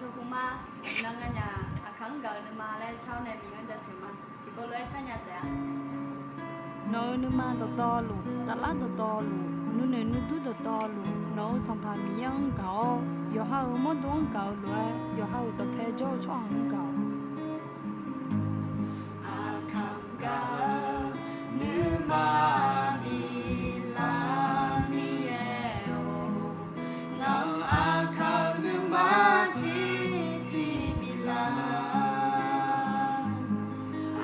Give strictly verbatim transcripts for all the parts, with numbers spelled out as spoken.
Cawpov ma, iqnan nganyaf Aqkaq-anr gaq-eu nuima laer car-awr nae Miqyaer-anr jaceuq ma. Tiqkawv lof-aer car nya taef-a. Nawq-euq nuima dawqtawvluf, saflar dawqtawvluf, nuinoeq nuidur dawqtawvluf, nawq-euq Sanqpaq Miqyaer-anr gaq-awr, yawqha-euq mawrdo-anr gaq-eu lof-aer, yawqha-euq dawqpae jawr-eu tsawrhaq-anr gaq-awq. Aqkaq-anr gaq-eu nuima biflar Miqyaer-or, ngaq-anr Aqkaq-eu nuima tiqsiq biflar.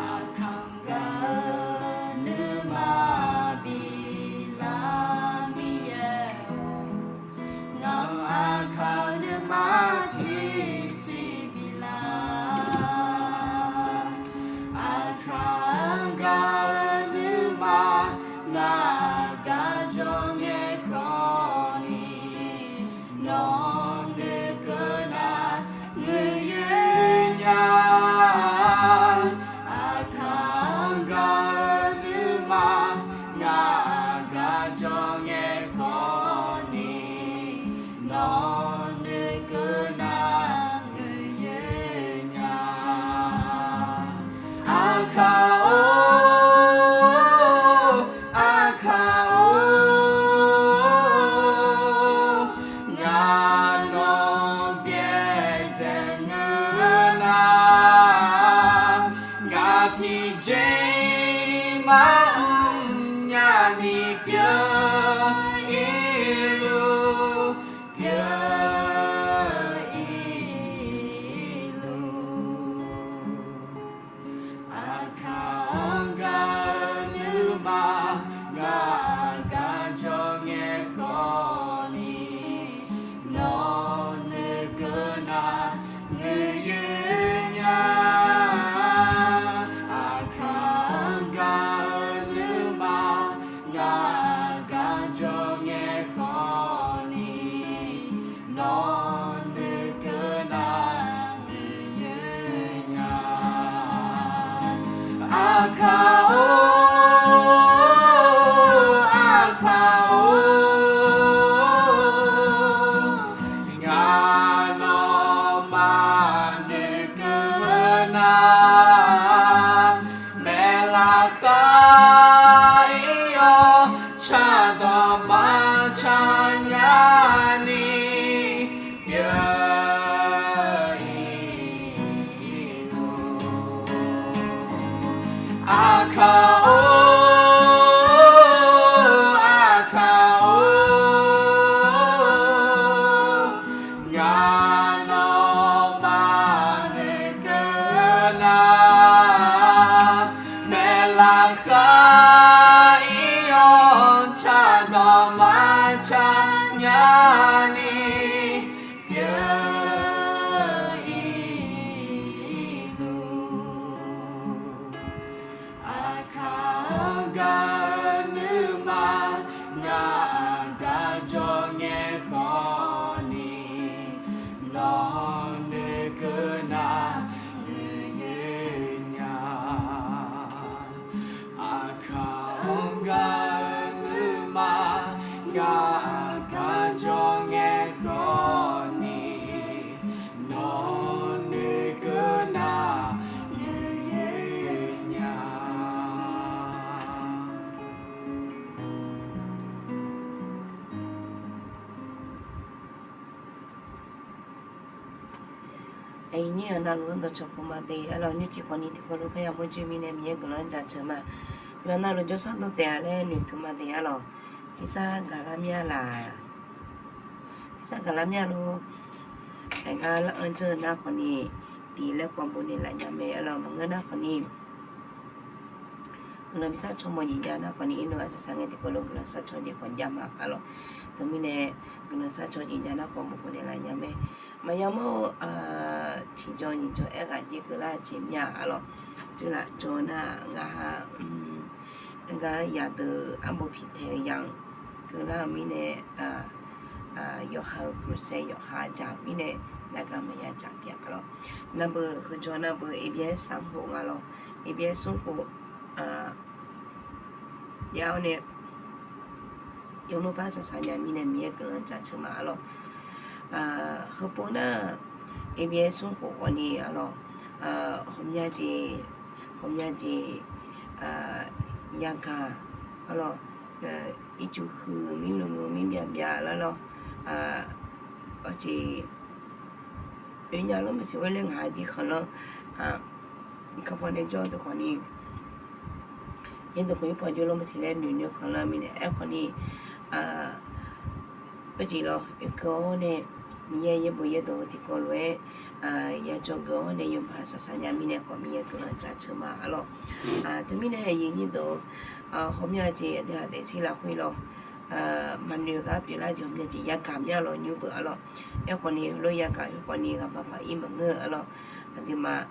Aqkaq-anr gaq-eu nuima biflar Miqyaer-or, ngaq-anr Aqkaq-eu nuima tiqsiq biflar. Aqkaq-anr gaq-eu nuima ngaq gaq jawr ngae khawf ni, nawq-anr noeqkeuv nar muiq-eu nya. Aqkaq-anr gaq-eu nuima ngaq gaq jawr ngae khawf ni, nawq-anr noeqkeuv nar muiq-eu nya. Aqkaq-or, Aqkaq-or, ngaq nawq byaerdzae ngeur nar, ngaq tiqjeq maqmr nya ni pyeuf-ir luf, pyeuf-ir luf. Aqkaq-anr gaq-eu nuima ngaq gaq jawr ngae khawf ni, nawq-anr noeqkeuv nar muiq-eu nya. Aqkaq-anr gaq-eu nuima ngaq gaq jawr ngae khawf ni, nawq-anr noeqkeuv nar muiq-eu nya. Aqkaq-or, Aqkaq-or, ngaq nawmaf noeqkeuv nar, maeqlaf khar-ir-awr cardawq maqcar nya ni pyeuf-ir luf. Aqkaq-or, Aqkaq-or, ngaq nawmaf noeqkeuv nar, maeqlaf khar-ir-awr cardawq maqcar nya ni pyeuf-ir luf. Aqkaq-anr gaq-eu nuima ngaq gaq jawr ngae khawf ni, nawq-anr noeqkeuv nar muiq-eu nya. Aqkaq-anr gaq-eu nuima ngaq gaq jawr ngae khawf ni, nawq-anr noeqkeuv nar muiq-eu nya. Aqyuif nyir-euq navluf-anr dawqcawq puq ma de. Arlawq, nymrcif khawf ni tiqkawv lof-aer ya mawrjoe mirnae Miqyaer guiqlanq-anr jaceuq ma. Yawqha navluf jawrshar dawq taef-a laer noeqtmq ma de. Arlawq, tersar gaqlar mir-a laq? Tersar gaqlar mir-a lor. Aqgar lar-anr jawr-eu nar khawf ni, tiq laer khawf bofnaeq laf nya mae. Arlawq, maqngeur nar khawf ni, guiqlanq bi sar caw mawf jeq jav nar khawf ni, iqnan arsaq saq ngae tiqkawv lof guiqlanq sar caw jeq khawf jav ma. Arlawq, teumirnae guiqlanq sar caw jeq jav nar khawf bofnaeq laf nya mae. Maqya mawr-eu tiqjawr nyiq jawr aerghaq jir keuvlar jeq mir-a. Arlawq, teulaf jawr nar ngaq ha, aqgar yadeuq arbov piqtaeq-eu yamq keuvlar-eu mirnae, yawqha-euq gursaev yawqha dzaq mirnae, nargaq maqya dzaq pyeuf-a. Arlawq, navbeuq heujawr navbeuq A B S smr khof nga lawr, A B S smr khof jav-awr nae, yawmuiq par saqsaq nya mirnae Miqyaer guiqlanq jaceuq ma. Arlawq, heupov nar, ABS smr khof khawfni arlawq, ghawqmya jeq, ghawqmya jeq yagaq arlawq, ircuf huiq mirluf luf mir byav byav lar lawr, aqjeq oe nya lor maqsiq oe laer ngaq-a jir khanqlanr, kaqpaw nae jawr deuq khawfni, yaerdawq khof yaerpaw jawr lor maqsiq laer noeq noeq khanqlanr mirnae aerkhawfni, oe jeq lawr oekeuv-awr nae, Miqyaer yaerbof yaerdawq-eu tiqkawv lof-aer yadzawgeuf-awr nae yawbaq saqsaq nya mirnae khawf Miqyaer guiqlanq jaceuq ma arlawq. Teumirnae aqyuif nyir deuq-or, ghawqmya jeq aqdui haq daefzir lafkhoer lawr, maqnoeq gar pyeuflar jeq ghawqmya jeq yagaq mya lawr nymr beuq arlawq. Aerkhawfni heulof yagaq khoerkhawfni ghaq maqpaq ir maqngeur arlawq. Aqduimaf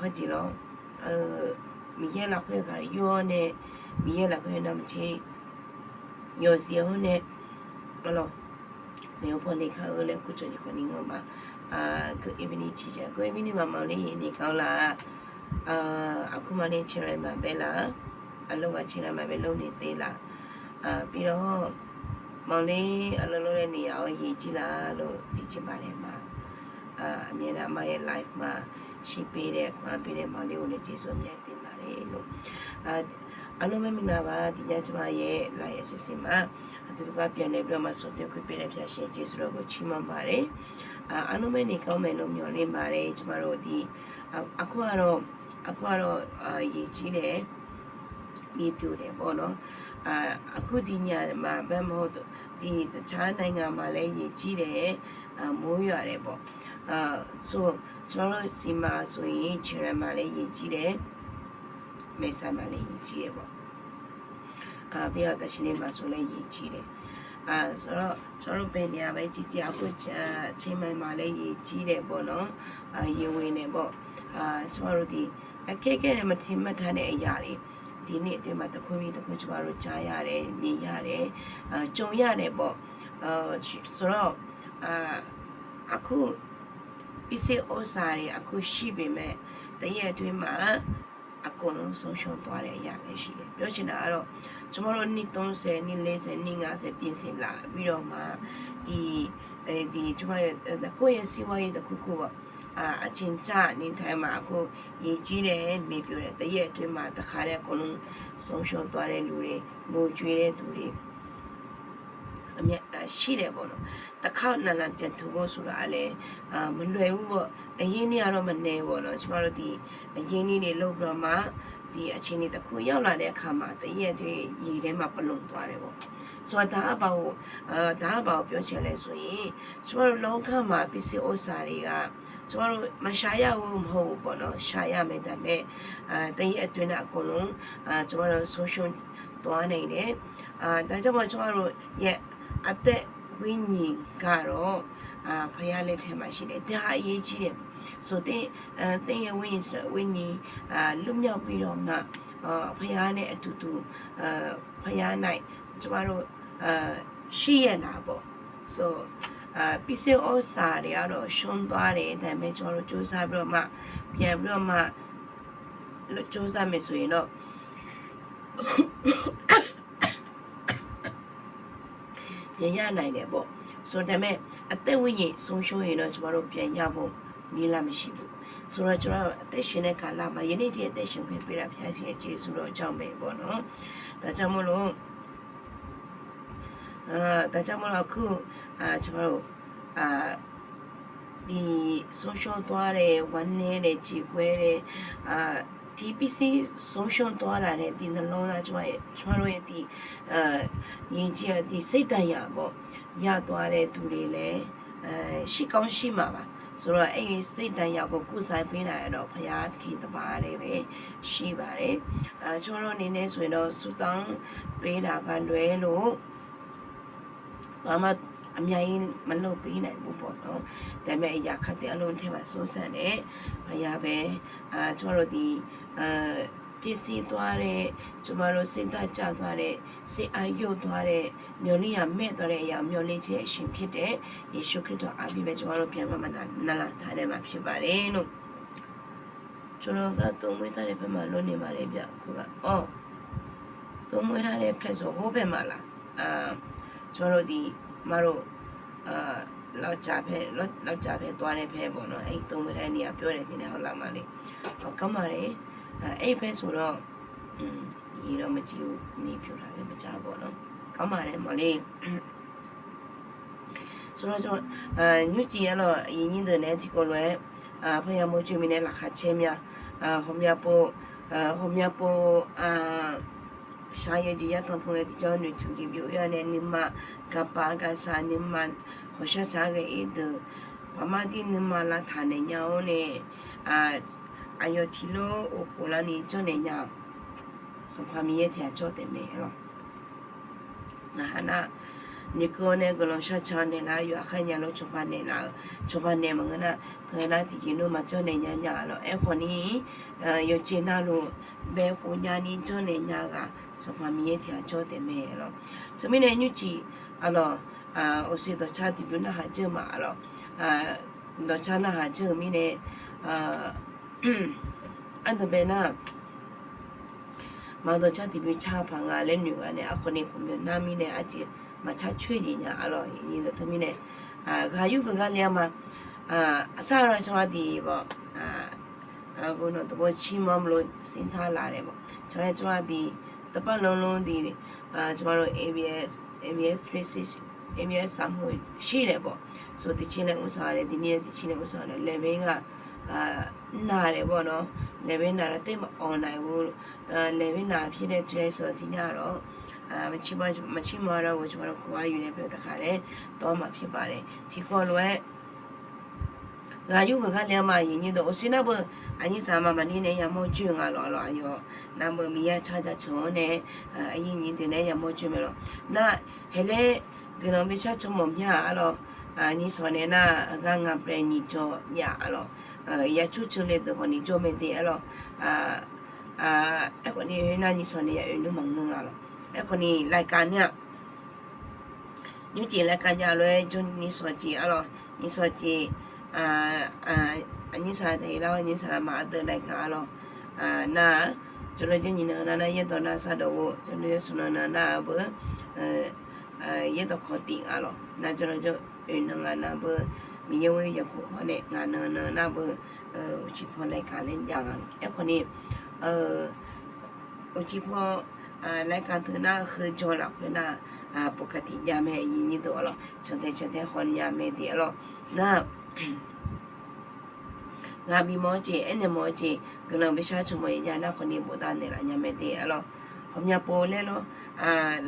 hawjeq lawr, Miqyaer lafkhoer ghaq yur-awr nae, Miqyaer lafkhoer navmaqtser yawqzif-awr nae arlawq, maeqhu paw ni kar-eu laer kuvcawq jeq khawfni ngeur ma. Good evening teacher, good evening maqmawf ler yaeqni gar-awr laf-a. Aqkur maqler caer laer maqbae laf-a. Aqlof ghaq caer laer maqbae lor ni te laf. Pirlawr, mawfler aqlawr lor laer ni yaf-awr yaeq jir laf-a lor tiqjir baq nae ma. Aqmyan nav ma-aer live ma, shir pir nae kawq-anr pir nae mawfler ghofdaef jeq sawr myav te ma le lor. Arnawr maer minav baq tiqnya jma yaer laf-aer siqsiq ma. Aqdui gar pyaeqnaeq bif-awr ma sawr toer khoer pir nae pyaq shaeq jeq sawr lawr ghof cir ma baq le. Arnawr maer ni gar-awr maeqnan myawq le ma le jma lor di. Aqkur-a lawr, aqkur-a lawr, yaeq jir nae bi pyeuf naeq bawq nawr. Aqkur diqnyaq maqbae mawr-eu diq taqcar nae ngaq ma laer yaeq jir nae, mawr-eu yawq-a nae bawq. Sawr, sawr lawr siqma sawr-iq ciqlaeq ma laer yaeq jir nae, maeqsaq ma laer yaeq jir nae bawq. Aqbir-aq taqsiq nae maqsawr laer yaeq jir nae, sawr lawr bae naeq-a bae jir jir aqkur ciqmaeq ma laer yaeq jir nae bawq nawr, yaeq ghoe nae bawq. Tsawrhaq lor di, aqkaer kaer nae maqteq maqda nae aqyaq le, diq nae doe ma taqkur mir taqkur tsawrhaq lor jar ya laer nyae ya laer, jmr ya nae bawq. Sawr lawr, aqkur พิเศษ awrsaq le aqkur shir beq mae, taqyaer aqtoe maf-a. အကုန်လုံး ဆုံးရှုံးသွားတဲ့အရာလည်းရှိတယ် ပြောချင်တာကတော့ ကျမတို့ နှစ်သုံးဆယ်၊ နှစ်လေးဆယ်၊ နှစ်ငါးဆယ် ပြင်ဆင်လာပြီးတော့မှ ဒီ ဒီ ကျမရဲ့ ကိုယ့်ရဲ့စီးပွားရေးတစ်ခုခုပေါ့၊ အချိန်ကျနေထိုင်မှာ အခုရေကြီးတယ်၊ မြေပြိုတယ်၊ တစ်ရက်အတွင်းမှာ တစ်ခါတည်း အကုန်လုံး ဆုံးရှုံးသွားတဲ့လူတွေ၊ ငိုကြွေးတဲ့သူတွေ အများကြီးရှိတယ်ပေါ့နော်။ တစ်ခေါက် နာလန်ပြန်ထူဖို့ဆိုတာကလည်း မလွယ်ဘူးပေါ့။ အရင်းအနှီးကတော့ မနည်းဘူးပေါ့နော်။ ကျမတို့ ဒီအရင်းအနှီးတွေ လုပ်ပြီးတော့မှ ဒီအခြေအနေတစ်ခု ရောက်လာတဲ့အခါမှာ တစ်ရက်အတွင်း ရေထဲမှာ ပလုံသွားတယ်ပေါ့။ ဆိုတော့ ဒါက ဘာကို ဒါက ဘာကိုပြောချင်လဲဆိုရင် ကျမတို့ လောကမှာ ပစ္စည်းဥစ္စာတွေက ကျမတို့ မရှာရဘူး မဟုတ်ဘူးပေါ့နော်။ ရှာရမယ်။ ဒါပေမဲ့ တစ်ရက်အတွင်းနဲ့ အကုန်လုံး ကျမတို့ ဆုံးရှုံးသွားနိုင်တယ်။ ဒါကြောင့်မို့ ကျမတို့ရဲ့ အသက်ဝိညာဉ်ကတော့ ဘုရားလက်ထဲမှာရှိတယ်။ ဒါအရေးကြီးတယ်။ ဆိုတော့ သင်ရဲ့ဝိညာဉ်၊ ဝိညာဉ် လွတ်မြောက်ပြီးတော့မှ ဘုရားနဲ့အတူတူ ဘုရား၌ ကျမတို့ ရှိရလားပေါ့။ So ပစ္စည်းဥစ္စာတွေကတော့ ရှုံးသွားတယ်။ ဒါပေမဲ့ ကျမတို့ ကြိုးစားပြီးတော့မှ ပြန်ပြီးတော့မှ ကြိုးစားမယ်ဆိုရင်တော့ ပြန်ရနိုင်တယ်ပေါ့။ ဆိုတော့ ဒါပေမဲ့ အသက်ဝိညာဉ် ဆုံးရှုံးရင်တော့ ကျမတို့ ပြန်ရဖို့ နည်းလမ်းမရှိဘူး။ ဆိုတော့ ကျမတို့ အသက်ရှင်တဲ့ကာလမှာ ယနေ့ထိ အသက်ရှင်ခွင့်ပေးတာ ဘုရားရှင်ရဲ့ ကျေးဇူးတော်ကြောင့်ပဲပေါ့နော်။ ဒါကြောင့်မို့လို့ ဒါကြောင့်မို့လို့ အခု အာ ကျမတို့ အာ ဒီ ဆုံးရှုံးသွားတယ်၊ ဝမ်းနည်းတယ်၊ ကြေကွဲတယ်၊ အာ ဒီပစ္စည်း ဆုံးရှုံးသွားတာနဲ့ ဒီနှလုံးသား ကျမရဲ့၊ ကျမတို့ရဲ့ ဒီ အာ ယဉ်ကျေး ဒီ စိတ်ဒဏ်ရာပေါ့၊ ရသွားတဲ့သူတွေလည်း ရှိကောင်းရှိမှာပါ။ ဆိုတော့ အဲ့ဒီစိတ်ဒဏ်ရာကို ကုစားပေးနိုင်တာတော့ ဘုရားသခင်တစ်ပါးတည်းပဲ ရှိပါတယ်။ အာ ကျမတို့အနေနဲ့ဆိုရင်တော့ ဆုတောင်းပေးတာကလွဲလို့ ဘာမှအများကြီး မလုပ်ပေးနိုင်ဘူးပေါ့နော်။ ဒါပေမဲ့ အရာခပ်သိမ်းအလုပ်ထဲမှာ ဆုံးစံတဲ့ ဘုရားပဲ၊ အာ ကျမတို့ဒီ အာ ပျက်စီးသွားတဲ့၊ ကျမတို့ စိတ်ဓာတ်ကျသွားတဲ့၊ စိတ်အားယုတ်သွားတဲ့၊ မျှော်လင့်ရာမဲ့သွားတဲ့အရာ မျှော်လင့်ခြင်းအရှင်ဖြစ်တဲ့ ယေရှုခရစ်တော်အားဖြင့်ပဲ ကျမတို့ ပြန်မနာလာထားနိုင်မှာ ဖြစ်ပါတယ်လို့ ကျွန်တော်က သိုးမွေးထားတဲ့ဘက်မှာ လုပ်နေပါတယ်ဗျ။ အခုက အော် သိုးမွေးထားတဲ့ဘက်ဆို ဟိုဘက်မှာလား။ အာ ကျွန်တော်တို့ဒီ မတို့ အာ Lavcaf pae tov-a nae pae bawq nawr, aer tov meuq nae ni aqbyawr nae tiqnaeq hawlaf maqle. Awq, kanr maqle. Aer pae smq lawr, iqnan maqciv ni pyawq laf nae maqcav bawq nawr, kanr maqle mawle. Nymrcif arlawq, aqyuif nyir deuq naeq-aer tiqkawv lof-aer, parya mawrjoe mirnae laqkhaq caer mya, hawqmya pov, hawqmya pov, shaq-eu jeq yatanq pov-aer tiqjawr noeqtmq jeq byov-ir-awr nae nuima gaqpaf gaqsaq nuima hawqshar shaq-aer ghae-ir deuq, paqmar dir nuima lavtaq naeq nya-awr nae, aqyawf tiqlof-aer of khof larni janrnaeq nya-awq. Sanqpaq Miqyaer tiq ghaq jawr taef mae arlawq. Ngaq ha nar, noeqkeuv-awr nae guiqlanq shar can naeqlaf-eu yawqha khaer nya lof cawba naeqlaf-eu, cawba naeq maqngeur nar, teughaq nar tiqjeq nmr maqjanr naeq nya nya arlawq. Aerkhawf ni, yawqjeq navluf bae khof nyani janrnaeq nya ghaq Sanqpaq Miqyaer tiq ghaq jawr taef mae arlawq. Teumirnae nymrcif arlawq, awqshoe dawqcar tiqbymr narhaq dzeur ma arlawq. Dawqcar narhaq dzeur-eu mirnae, ardeuq bae nar, maq dawqcar tiqbymr car paq nga laer noeq ghaq nae, aerkhawf ni khof bymr nar mirnae arjeq maqcar coer jeq nya arlawq. Teumirnae, ghaq yurgeuf gar le-a ma. Arsar-eu laf cawba diq bawq, aqgeu nawq taqbo cir mawr mlo sirsar laf laer bawq, cawba cawba diq, taqpar lanlon diq, cawba lo abs, abs three six, abs สามหก shir laer bawq, so tiqcir nae mrsaq laer, tiqni nae tiqcir nae mrsaq laer, laeqbyaer ghaq, nar laer bawq nawr, laeqbyaer nar lar taef maqawq nar-eu, laeqbyaer nar pyaer nae tsaev sawq tiq nya lawr. Maqcir mawr lar-eu cawba lo khof-a yuf nae pyaer taqkhaq laer, dawr maqpyaer paf laer tiqkawv lof-aer, ghaq yurgeuf gar le-a ma. Aqyuif nyir deuq, awqshoe nar beu, aqnyir saq ma maqnir nae yamawr joer nga lawq arlawq. Aqyawf nar beu Miqyaer car jaceuq-anr nae, aqyuif nyir deuq nae yamawr joer mae lawq. Nar, haeq laer guiqlanq bishar caw mawf mya arlawq. Nyir sawq nae nar, aqgar nga pae nyiq jawr jav arlawq. Yacur ceuv le deuq khawf ni jawr mae de arlawq. Aerkhawf ni khoer nar nyir sawq nae ya oe nmr maqngeur nga lawq. Aerkhawf ni รายการ nar-aq, nymrcif รายการ jav lof-aer jawr nyir sawq jeq arlawq. Nyir sawq jeq, aqnyir saq taef-ir lar-awr nyir saq lar ma ardeuv รายการ arlawq. Nar, jawrlawr jawr nyiq nan nar nar yaerdawq nar sardawq ghof, jawrlawr jawr smq nan nar nar-eu beu, yaerdawq kawq tiq nga lawq. Nar jawrlawr jawr oe nan nga nar beu, Miqyaer ghoer yaqkhof hawr nae ngaq nan nan nar beu, uqcif paw รายการ laer jav nga lawq. Aerkhawf ni, uqcif paw รายการ teu nar heu jaw lafkhoer nar, bof kaq tiq jav mae, aqyuif nyir deuq arlawq. Cantae cantae haw nya mae de arlawq. Nar, ghaq bimawf-eu jeq, aernaeq mawf-eu jeq, guiqlanq bishar caw mawf-ir jav nar khawf ni bofdav naeqlaf nya mae de arlawq. Hawqmya pov laer lawr,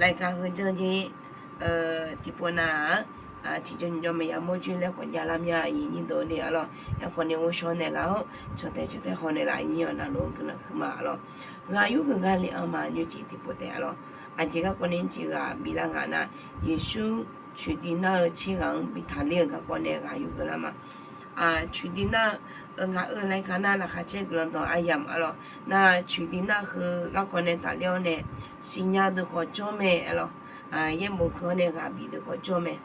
รายการ heu janr jeq, tiqpov nav-aq, tiqjawr nyiq jawr maqya mawr joer laer khawf javlar mya, aqyuif nyir deuq de arlawq. Aerkhawf ni ghovshaw naeqlaf-awr, cantae cantae haw naeqlaf nyir-awq navluf-anr guiqlanq huiqma arlawq. Ghaq yurgeuf gar le-anr ma nymrcif tiqpov taef arlawq. Aqjeq garkawv nae nymrcif ghaq bilar nga nar, Yeqsur coeqdui nar-eu tser ghaq-anr bi taqler-euq garkawv nae ghaq yurgeuf lar ma. Coeqdui nar-eu, ngaq-euq รายการ nar laqkhaq caer guiqlanq dawq aryamq arlawq. Nar coeqdui nar heu garkawv nae taqler-awr nae, siqnya deuq khawf jawr mae arlawq. Yaerbof keuv-awr nae ghaq bif deuq khawf jawr mae.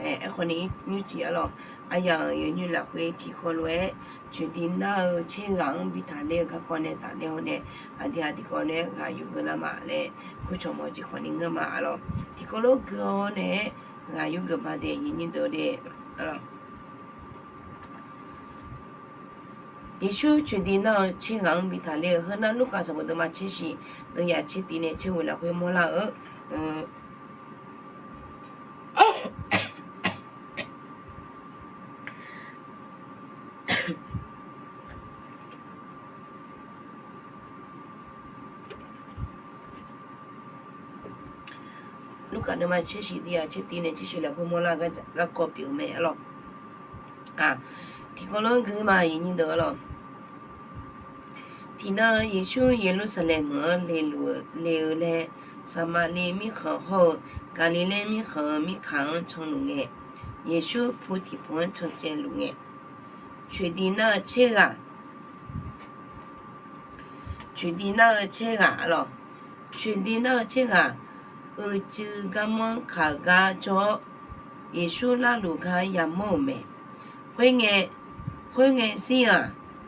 Aerkhawf ni nymrcif arlawq, aryamq yawnymr lafkhoer tiqkawv lof-aer, coeqdui nar-eu tser ghaq-anr bi taqler-eu garkawv nae taqler-awr nae, aqdui aqdui kawv nae ghaq yurgeuf lar ma laer kurcawq mawf-eu jeq khawf ni ngeur ma arlawq. Tiqkawv lof gui-awr nae-aer ghaq yurgeuf ma de, aqyuif nyir deuq de arlawq. Yeqsur coeqdui nar-eu tser ghaq-anr bi taqler-eu heu nar, Lurkaf sanqbof deuvma tser shiq, deuvyaq tser tiq nae tser ghoeq lafkhoer mawrlar-eu. Lurkaf deuvma tser shiq, deuvyaq tser tiq nae tser shiq lafkhoer mawrlar-eu garkawv pyeuf-eu mae arlawq. Tiqkawv lof-aer gui ma, aqyuif nyir deuq arlawq. Tiqnan Yeqsur Yeqlursaqlaeq meuq-anr le-eu laer, Saqmaqliv mirkhanq hawr-eu Gaqliqlaer mirkhanq-euq mirkaq-anr canluf ngae, Yeqsur pu tiqpov-anr cancaevluf ngae, coeqdui nar-eu tser ghaq, coeqdui nar-eu tser ghaq arlawq. Coeqdui nar-eu tser ghaq uicuiv garmanr kaq-eu gar jawr-awr, Yeqsur larluf gar yamawr-euq mae. Khoerngae, khoerngae zir-aq,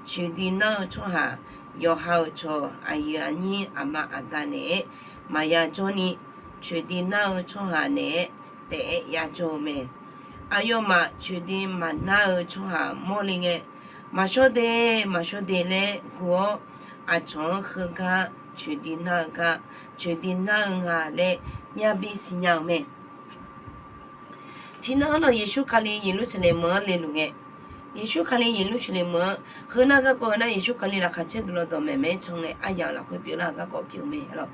coeqdui nar-eu tsawrhaq yawqha-euq cawq aqyuif aqnyir aqma aqda naeq-aer maqya jawrni, coeqdui nar-eu tsawrhaq naeq-aer taef-aer yajawr-eu mae. aqyawfmaf coeqdoi maqnar-eu tsawrhaq mawrle ngae, maqshawr de, maqshawr de laer gu-awr, aqcawq-anr heugar coeqdoi nar-eu gar, coeqdoi nar-eu nga laer yabi siqnya-euq mae. Tiqnan-anr nawq Yeqsur Kali Yeqlursaqlaeq meuq-anr leluf ngae, Yeqsur Kali Yeqlursaqlaeq meuq-anr heunar garkawv heunar Yeqsur Kali laqkhaq caer guiqlanq dawqmaeq maeq-aer can ngae, aryamq lafkhoer pyeuflar-eu garkawv pyeuf-eu mae. Aqlawq,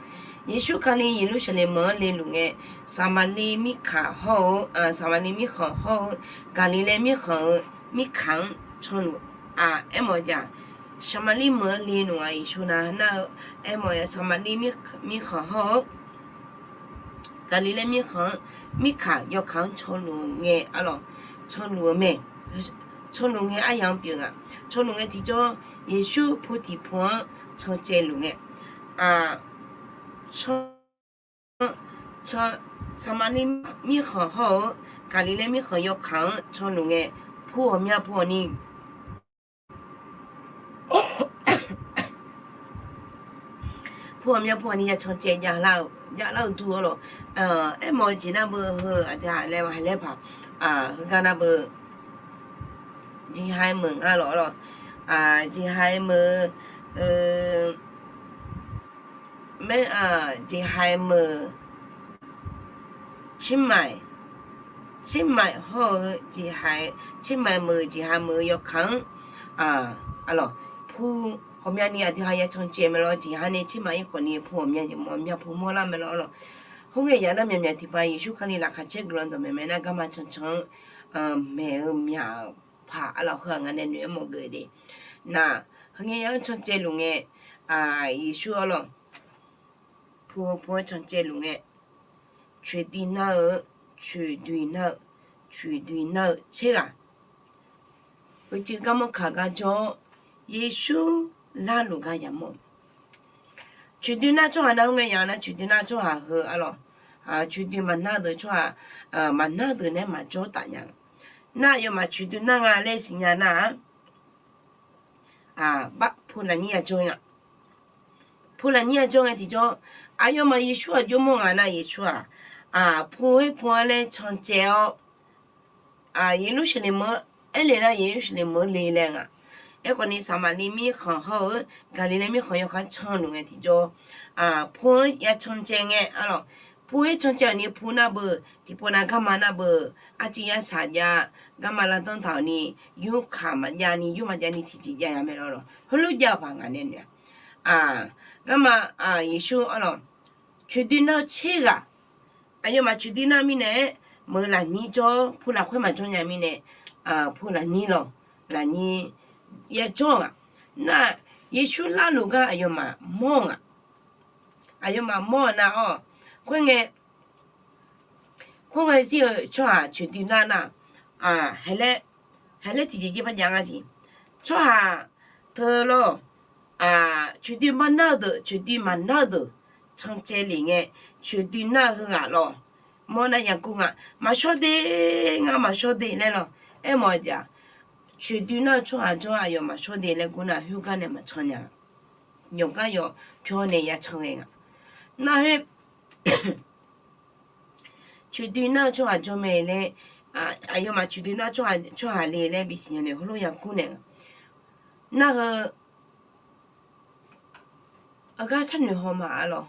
Yeqsur Kali Yeqlursaqlaeq meuq-anr leluf ngae, Saqmaqliv mirkhanq hawr-eu, Saqmaqliv mirkhanq hawr-eu, Gaqliqlaer mirkhanq-eu mirkhanq-anr canluf, aermawf-eu jeq-aq, Saqmaqliv meuq-anr leluf-aq Yeqsur nav nar-eu, aermawf-eu Saqmaqliv mirkhanq hawr-eu, Gaqliqlaer mirkhanq-anr, mirkhanq yawkaq-anr canluf-eu ngae, aqlawq, canluf-eu mae. Canluf ngae aryamq-anr pyeuf-eu nga. Canluf ngae tiqjawr, Yeqsur pu tiqpu-anr cancaevluf ngae, can, can, Saqmaqliv mirkhanq hawr-eu, Gaqliqlaer mirkhanq yawkaq-anr canluf ngae, pu ghawqmya pu ghawqni pu ghawqmya pu ghawqni ya cancaev javlar-eu dur-awr lawq. Aermawf-eu jeq nar beu heu aqdui-aq laer ma haiq laer paq, heugar nar beu, jeqhaq meuq nga lawq-awr lawq. Jeqhaq meuq-eu, mae, jeqhaq meuq-eu, 青梅 hawr-eu jeqhaq, 青梅 meuq-eu jeqhaq meuq-eu yawkaq-anr, aqlawq, pu ghawqmyani aqdui ha ya cancaev mae lawr. Jeqhaq nae 青梅 ir khawfni pu ghawqmya jeq mawf mya pu mawrlar mae lawr-awr lawq. Khoerngae yaf nar myaqmyaq tiqpav Yeqsur Kali laqkhaq caer guiqlanq dawqmaeq maeq nar garma cancan-anr maeq-eu myaq-euq paq, aqlawq, heu-aq ngaq nae noeq-aer mawr geuf de. Nar, heungae yaf-anr cancaevluf ngae, Yeqsur-awr lawq, pu-eu pu-anr cancaevluf ngae, coeqdoi nar-eu, coeqdoi nar-eu, coeqdoi nar-eu tser ghaq, uicuiv garmanr kaq gar jawr-awr, Yeqsur larluf gar yamawr. Coeqdoi nar tsawrhaq nar, khoerngae yaf nar coeqdoi nar tsawrhaq heu, aqlawq, coeqdoi maqnar deuq tsawrhaq, maqnar deuq nae maqjawr taf nya. Nar aqyawfmaf coeqdoi nar nga laer siqnya nar-aq, pu lafnyir ya jawr nga. Pu lafnyir ya jawr ngae tiqjawr, aqyawfmaf Yeqsur-aq jawrmawr nga nar, Yeqsur-aq, pu-aer pu-anr laer cancaev-awr, Yeqlursaqlaeq meuq-anr aerle nar, Yeqlursaqlaeq meuq-anr le laer nga. Aerkhawfni Saqmaqliv mirkhanq hawr-eu, Gaqliqlaer mirkhanq yawkaq-anr canluf ngae tiqjawr, pu-anr ya cancaev ngae, aqlawq, pu-aer cancaev-awq ni pu nar beu, tiqpov nav garma nar beu, arciv yarsaq jav, garma lavdanr taq-awq ni, yurkaq maqjav ni, yur maqjav ni tiqjeq jav ya mae lawr lawq. Heulof jav-eu paq ngaq nae noeq-a. Garma, Yeqsur, aqlawq, coeqdoi nar-eu tser ghaq, aqyawfmaf coeqdoi nar mirnae-aer, meuq lafnyir jawr, pu lafkhoer maqjawr nya mirnae, pu lafnyir lawq, lafnyir ya jawr-eu nga. Nar, Yeqsur larluf gar aqyawfmaf mawr-eu nga. Aqyawfmaf mawr-eu nar-awr, khoerngae, khoerngae zir-eu tsawrhaq coeqdoi nar nar, haiq laer tiqjeq jeq par jav nga siq. Tsawrhaq teu lawr, coeqdoi maqnar-eu deuq, coeqdoi maqnar-eu deuq cancaev lef ngae, coeqdoi nar-eu heughaq lawr, mawr nar yagur nga, maqshawr de, ngar maqshawr de laer lawr. Aermawf-eu jeq-aq, coeqdoi nar-eu tsawrhaq jawr aqyawf maqshawr de laer gur nar, khoergar nae maqcan nya. Yawqgar yawq pyawr nae ya can ghae nga. Narkhoer coeqdoi nar-eu tsawrhaq jawr mae laer, aqyawfmaf coeqdoi nar-eu tsawrhaq le laer bisiq nya nae heulof yagur naeq nga. Narheu aqgar sharnoeq haw ma, aqlawq.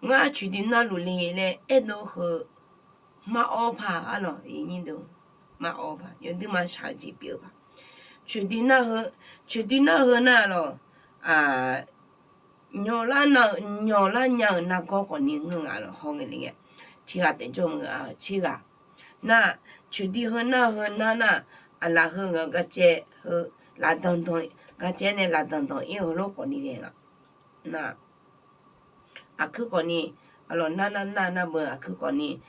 Ngar coeqdoi narluf le laer aerdov heu, maqawr paq, aqlawq, maqawr paq, yawduir maqshaq-eu jeq pyeuf-eu paq. Coeqdoi nar heu, coeqdoi nar heu nar lawq, nyawq lar nar-eu, nyawq lar nya-eu nargawr khawfni ngeur nga lawq, hawngae le ngae. Tiq ghaq taef jawr meuq-a, tser ghaq. Nar, coeqdoi heu nar heu nar nar, aqlaf heu ngaq-eu garcaev heu, lafdanqdanq, garcaev nae lafdanqdanq ir-eu heulof khawfni ghae nga. Nar, aqkuir khawfni, aqlawq nar nar nar nar beu aqkuir khawfni,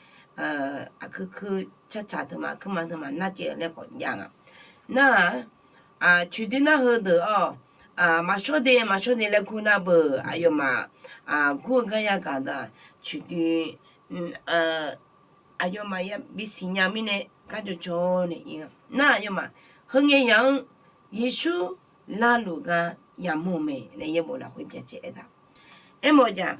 aqkuir kuir carcaq teumaf kuirma teumaf narcaev-eu laer khawf jav nga. Nar-aq, coeqdoi nar heudeuq-awr, maqshawr de maqshawr de laer gur nar beu, aqyawfmaf gur-eu gar yagaq da, coeqdoi aqyawfmaf ya bisiq nya mirnae garjawr jawr nae ir-a. Nar aqyawfmaf heungae yaq-anr Yeqsur larluf gar yamawr-eu mae laer yaerbof lafkhoer byacaev aertaq. Aermawf-eu jeq-aq,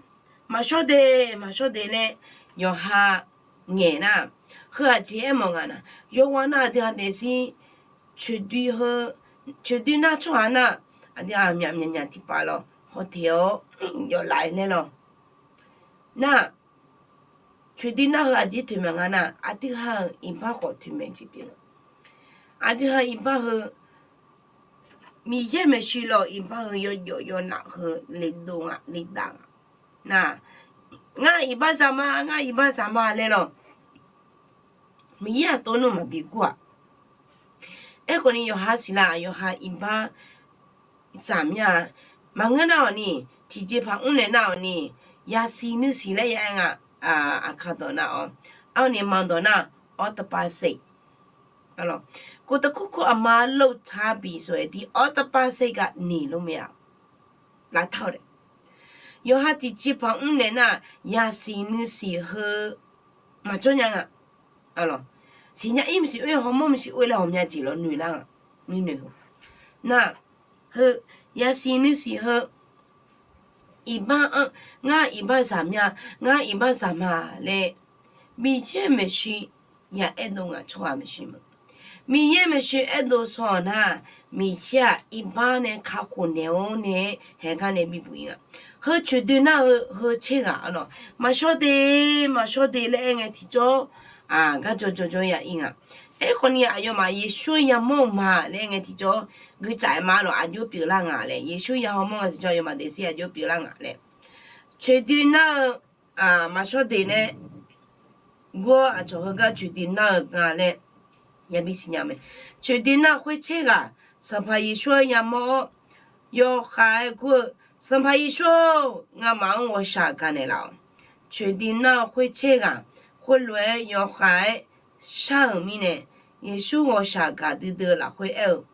maqshawr de maqshawr de laer yawqha ngaeq nar, Heu aqjeq aermawf nga nar, yawqghaq nar aqdui-aq daefzir coeqdoe heu, coeqdoe nar tsawrhaq nar, aqdui-aq myaq myaq myaq tiqpav lawr hawteq-awr yawflaf-aer laer lawr. Nar, coeqdoe nar heu aqjeq toeqmaeq nga nar, aqdui ha-euq iqbax khawf toeqmaeq jeq pyeuf-a. Aqdui ha iqbax heu Miqyaer maeqshi lawr iqbax heu yawjawf yawlaf heu le dov nga le dav nga. Nar, ngar iqbax zaqma, ngar iqbax zaqma laer lawr, Miqyaer-aq tov nmr maqbi gur-aq. Aerkhawf ni yawqha siqlar yawqha iqbax zaqmya, maqngeur nar-awq ni, tiqjeqpaq mrnaeq nar-awq ni, yasiq nuisiq laer ya aer nga, aqkaq dawq nar-awq, arni ma dawq nar, อัตภาสิต กฎของกรรมโลกช้าไปส่วนใหญ่ที่ อัตภาสิต กับ นิโรธ ไม่เอา laftar-awq daef. Yawqha tiqjeqpaq mrnaeq nar, yasiq nuisiq heu maqjawr nya nga. Siqnya ir maqsiq oer, hawmawr maqsiq oer laer ghawqmya jeq lawr noeq lar-aq, nuinoeq-eu nar, heu yasiq nuisiq heu iqbax anr, ngar iqbax zaqmya, ngar iqbax zaqma laer Miqyaer maeqshi ya aerdov nga tsawrhaq maeqshi ma. Miqyaer maeqshi aerdov shaw-awq nar, Miqyaer-aq iqbax nae kakhof naeq-awr nae haeqgar nae bibuq ir nga. Heu coeqdoe nar-eu heu tser ghaq arlawq, maqshawr de, maqshawr de laer aer ngae tiqjawr, gar jawrjawr jawr ya ir nga. Aerkhawf ni aqyawfmaf Yeqsur-anr yamawr-eu ma laer aer ngae tiqjawr, guiqtsaf aer ma lawq aqjox pyeuflar nga laer, Yeqsur ya hawmawr ngae tiqjawr aqyawfmaf daefzir aqjox pyeuflar nga laer. Coeqdoe nar-eu maqshawr de laer gur-awr aqcawq heugar coeqdoe nar-eu nga laer yabi siqnya mae. Coeqdoe nar khoer tser ghaq Sanqpaq Yeqsur-anr yamawr-awr, yawkhav-aer gur-eu, Sanqpaq Yeqsur-or, ngamaf-anr ghawqshaq gaq naeqlaf-awq. Coeqdoe nar-eu khoer tser ghaq khoerlof-aer yawkhav-aer shar-euq mirnae, Yeqsur ghawqshaq gaq duidui-eu lafkhoer aer-eu,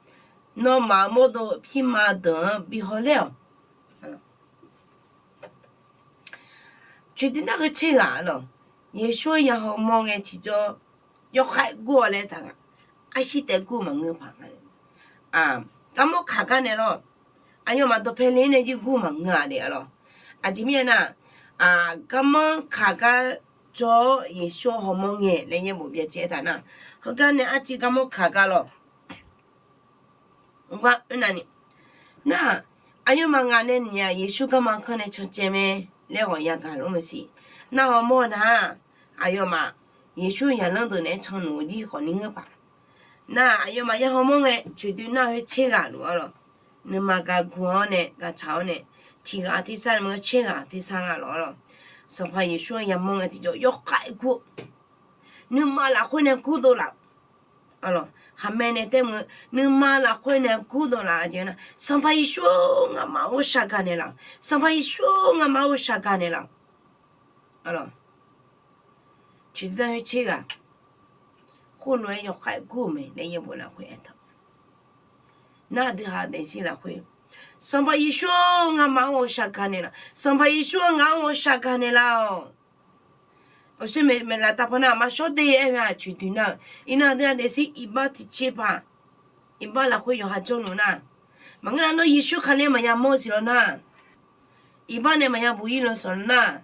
Nawmaf-euq mawrdo pirma deuq-anr bi hawler-awq. Coeqdoe nar khoer tser ghaq arlawq, Yeqsur-anr ya hawmawr ngae tiqjawr yawkhav-aer gur-awq laer taq nga. Arshir taef gur maqngeur paq nga. Garmanr kaq gar nae lawr, aqyawfmaf dawqpae le-ir nae jir gur maqngeur-a le arlawq. Aqjeq mirnae nar, garmanr kaq gar jawr-awr Yeqsur-anr hawmawr ngae laer yaerbof byacaev-aer taq nar, heugar nae arciv garmanr kaq gar lawr. Nar, aqyawfmaf ngaq nae noeq-aq Yeqsur garma kanr nae cancaev mae laer ghawq yagaq lor maqsiq. Nar hawmawr nar, aqyawfmaf Yeqsur yaqlanr deuq naeq-aer canluf-eu jir khawf ni ngeur paq. Nar aqyawfmaf ya hawmawr ngae coeqdoe nar khoer tser ghaq luf arlawq. Nuima gar gu-awr nae gar tsaq-awr nae, tiq ghaq tersar nuima tser ghaq tersar nga lawr arlawq. Sanqpaq Yeqsur-anr yamawr ngae tiqjawr yawkhav-aer gur-eu, nuima lafkhoer nae gurdov laf-eu arlawq. Khaqmae nae taef mr-eu nuima lafkhoer nae gurdov laf-eu jeq nar, Sanqpaq Yeqsur-or, ngamaf-anr ghawqshaq gaq naeqlaf-awq. Sanqpaq Yeqsur-or, ngamaf-anr ghawqshaq gaq naeqlaf-awq. Arlawq, coeqdoe nar khoer tser ghaq khoerlof-aer yawkhav-aer gur-eu mae laer yaerbof lafkhoer aertaq. Nar aqdui ha daefzir lafkhoer, Sanqpaq Yeqsur-or, ngamaf-anr ghawqshaq gaq naeqlaf-awq. Sanqpaq Yeqsur-or, ngaq-anr ghawqshaq gaq naeqlaf-awq. Aqsur maeqnaeq laf taqpaw nar maqshawr de aer-eu-aq coeqdoe nar-eu. Iqnan aqdui ha daefzir iqbax tiqtser paq, iqbax lafkhoer yawqha jawrluf nar, maqngeur nar nawr Yeqsur Kali-anr maqya mawr-eu siq lawr nar, iqbax nae maqya buq ir lawr sawq nar,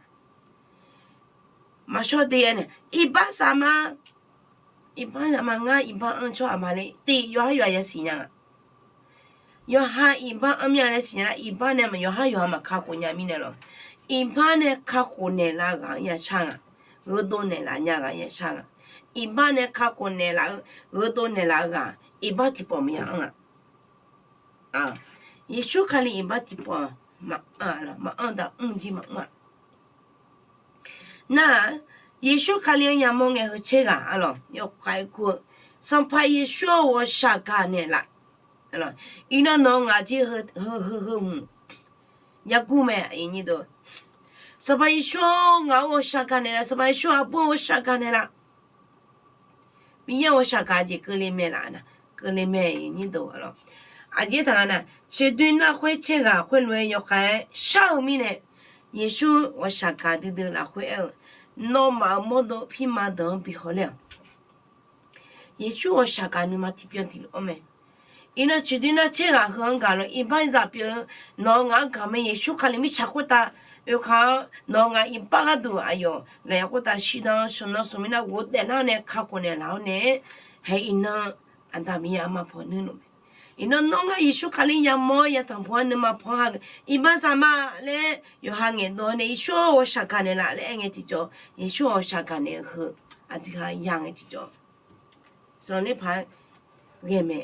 maqshawr de aer nae, iqbax zaqma, iqbax zaqma ngar iqbax anr tsawrhaq ma le tiq yawqhar yawqha yasiq nya nga. Yawqha iqbax anr mir-a laer siqnya nar, iqbax nae yawqhar yawqha maqkakhof nya mirnae lawr. Iqbax nae kakhof naeqlaf-eu ghaq-anr yashar nga. Gheudov naeqlaf nya ghaq-anr yashar nga. Iqbax nae kakhof naeqlaf-eu, gheudov naeqlaf-eu ghaq, iqbax tiqpawf maqya anr nga. Yeqsur Kali iqbax tiqpawf maqanr, maqanr daq mr jir maqmr-a. Nar-aq, Yeqsur Kali-anr yamawr ngae heu tser ghaq arlawq yawkhav-aer gur-eu, Sanqpaq Yeqsur-or, ghawqshaq gaq naeqlaf. Iqnan nawq-eu ngaq jir heu heu heu hmq yagur mae. Sanqpaq Yeqsur-or, ngaq-anr ghawqshaq gaq naeqlaf. Sanqpaq Yeqsur aqbur-anr ghawqshaq gaq naeqlaf. Miqyaer ghawqshaq gaq jeq keuvle mae laf nar, keuvle mae. Aqjeq taq nga nar, coeqdoe nar khoer tser ghaq khoerlof-aer yawkhav-aer shar-eu mirnae, Yeqsur ghawqshaq gaq duidui lafkhoer aer-eu, Nawmaf-euq mawrdo pirma deuq-anr bi hawler-awq. Yeqsur ghawqshaq gaq nuima tiqbyan tiqlof-anr mae. Iqnan coeqdoe nar tser ghaq heu-anr gaq lawr, iqbax zaq pyeuf-eu nawq-eu ngaq-anr gaq mae. Yeqsur Kali mirtsaq khoertav oekaq-anr nawq-eu ngaq iqbax gharduq aqyawf lafyaq khoertav shirdan-anr sheuqnan smq mirnae ghofdaef nar-awr nae kakhof naeqlaf-awr nae-aer, hae iqnan Aqda Miqyaer armar paw nuirluf mae. Iqnan nawr ngar Yeqsur Kali yamawr-awr yatanq pu-anr nuima paw-anr hageuf iqbax zaq ma laer yawqha ngaeqdov-awr nae Yeqsur-or ghawqshaq gaqnaeq laf laer aer ngae tiqjawr, Yeqsur ghawqshaq gaqnaeq-eu heu aqdui ha ya ngae tiqjawr, zanqler paq-aer ghae mae.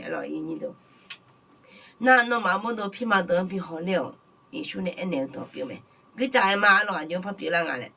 Nar nawmaf-euq mawrdo pirma deuq-anr bi hawler-awq. Yeqsur nae aernaeq-eu dawq pyeuf mae. Guirdzaq aer ma arlawq, aqjox par pyeuflar nga laer.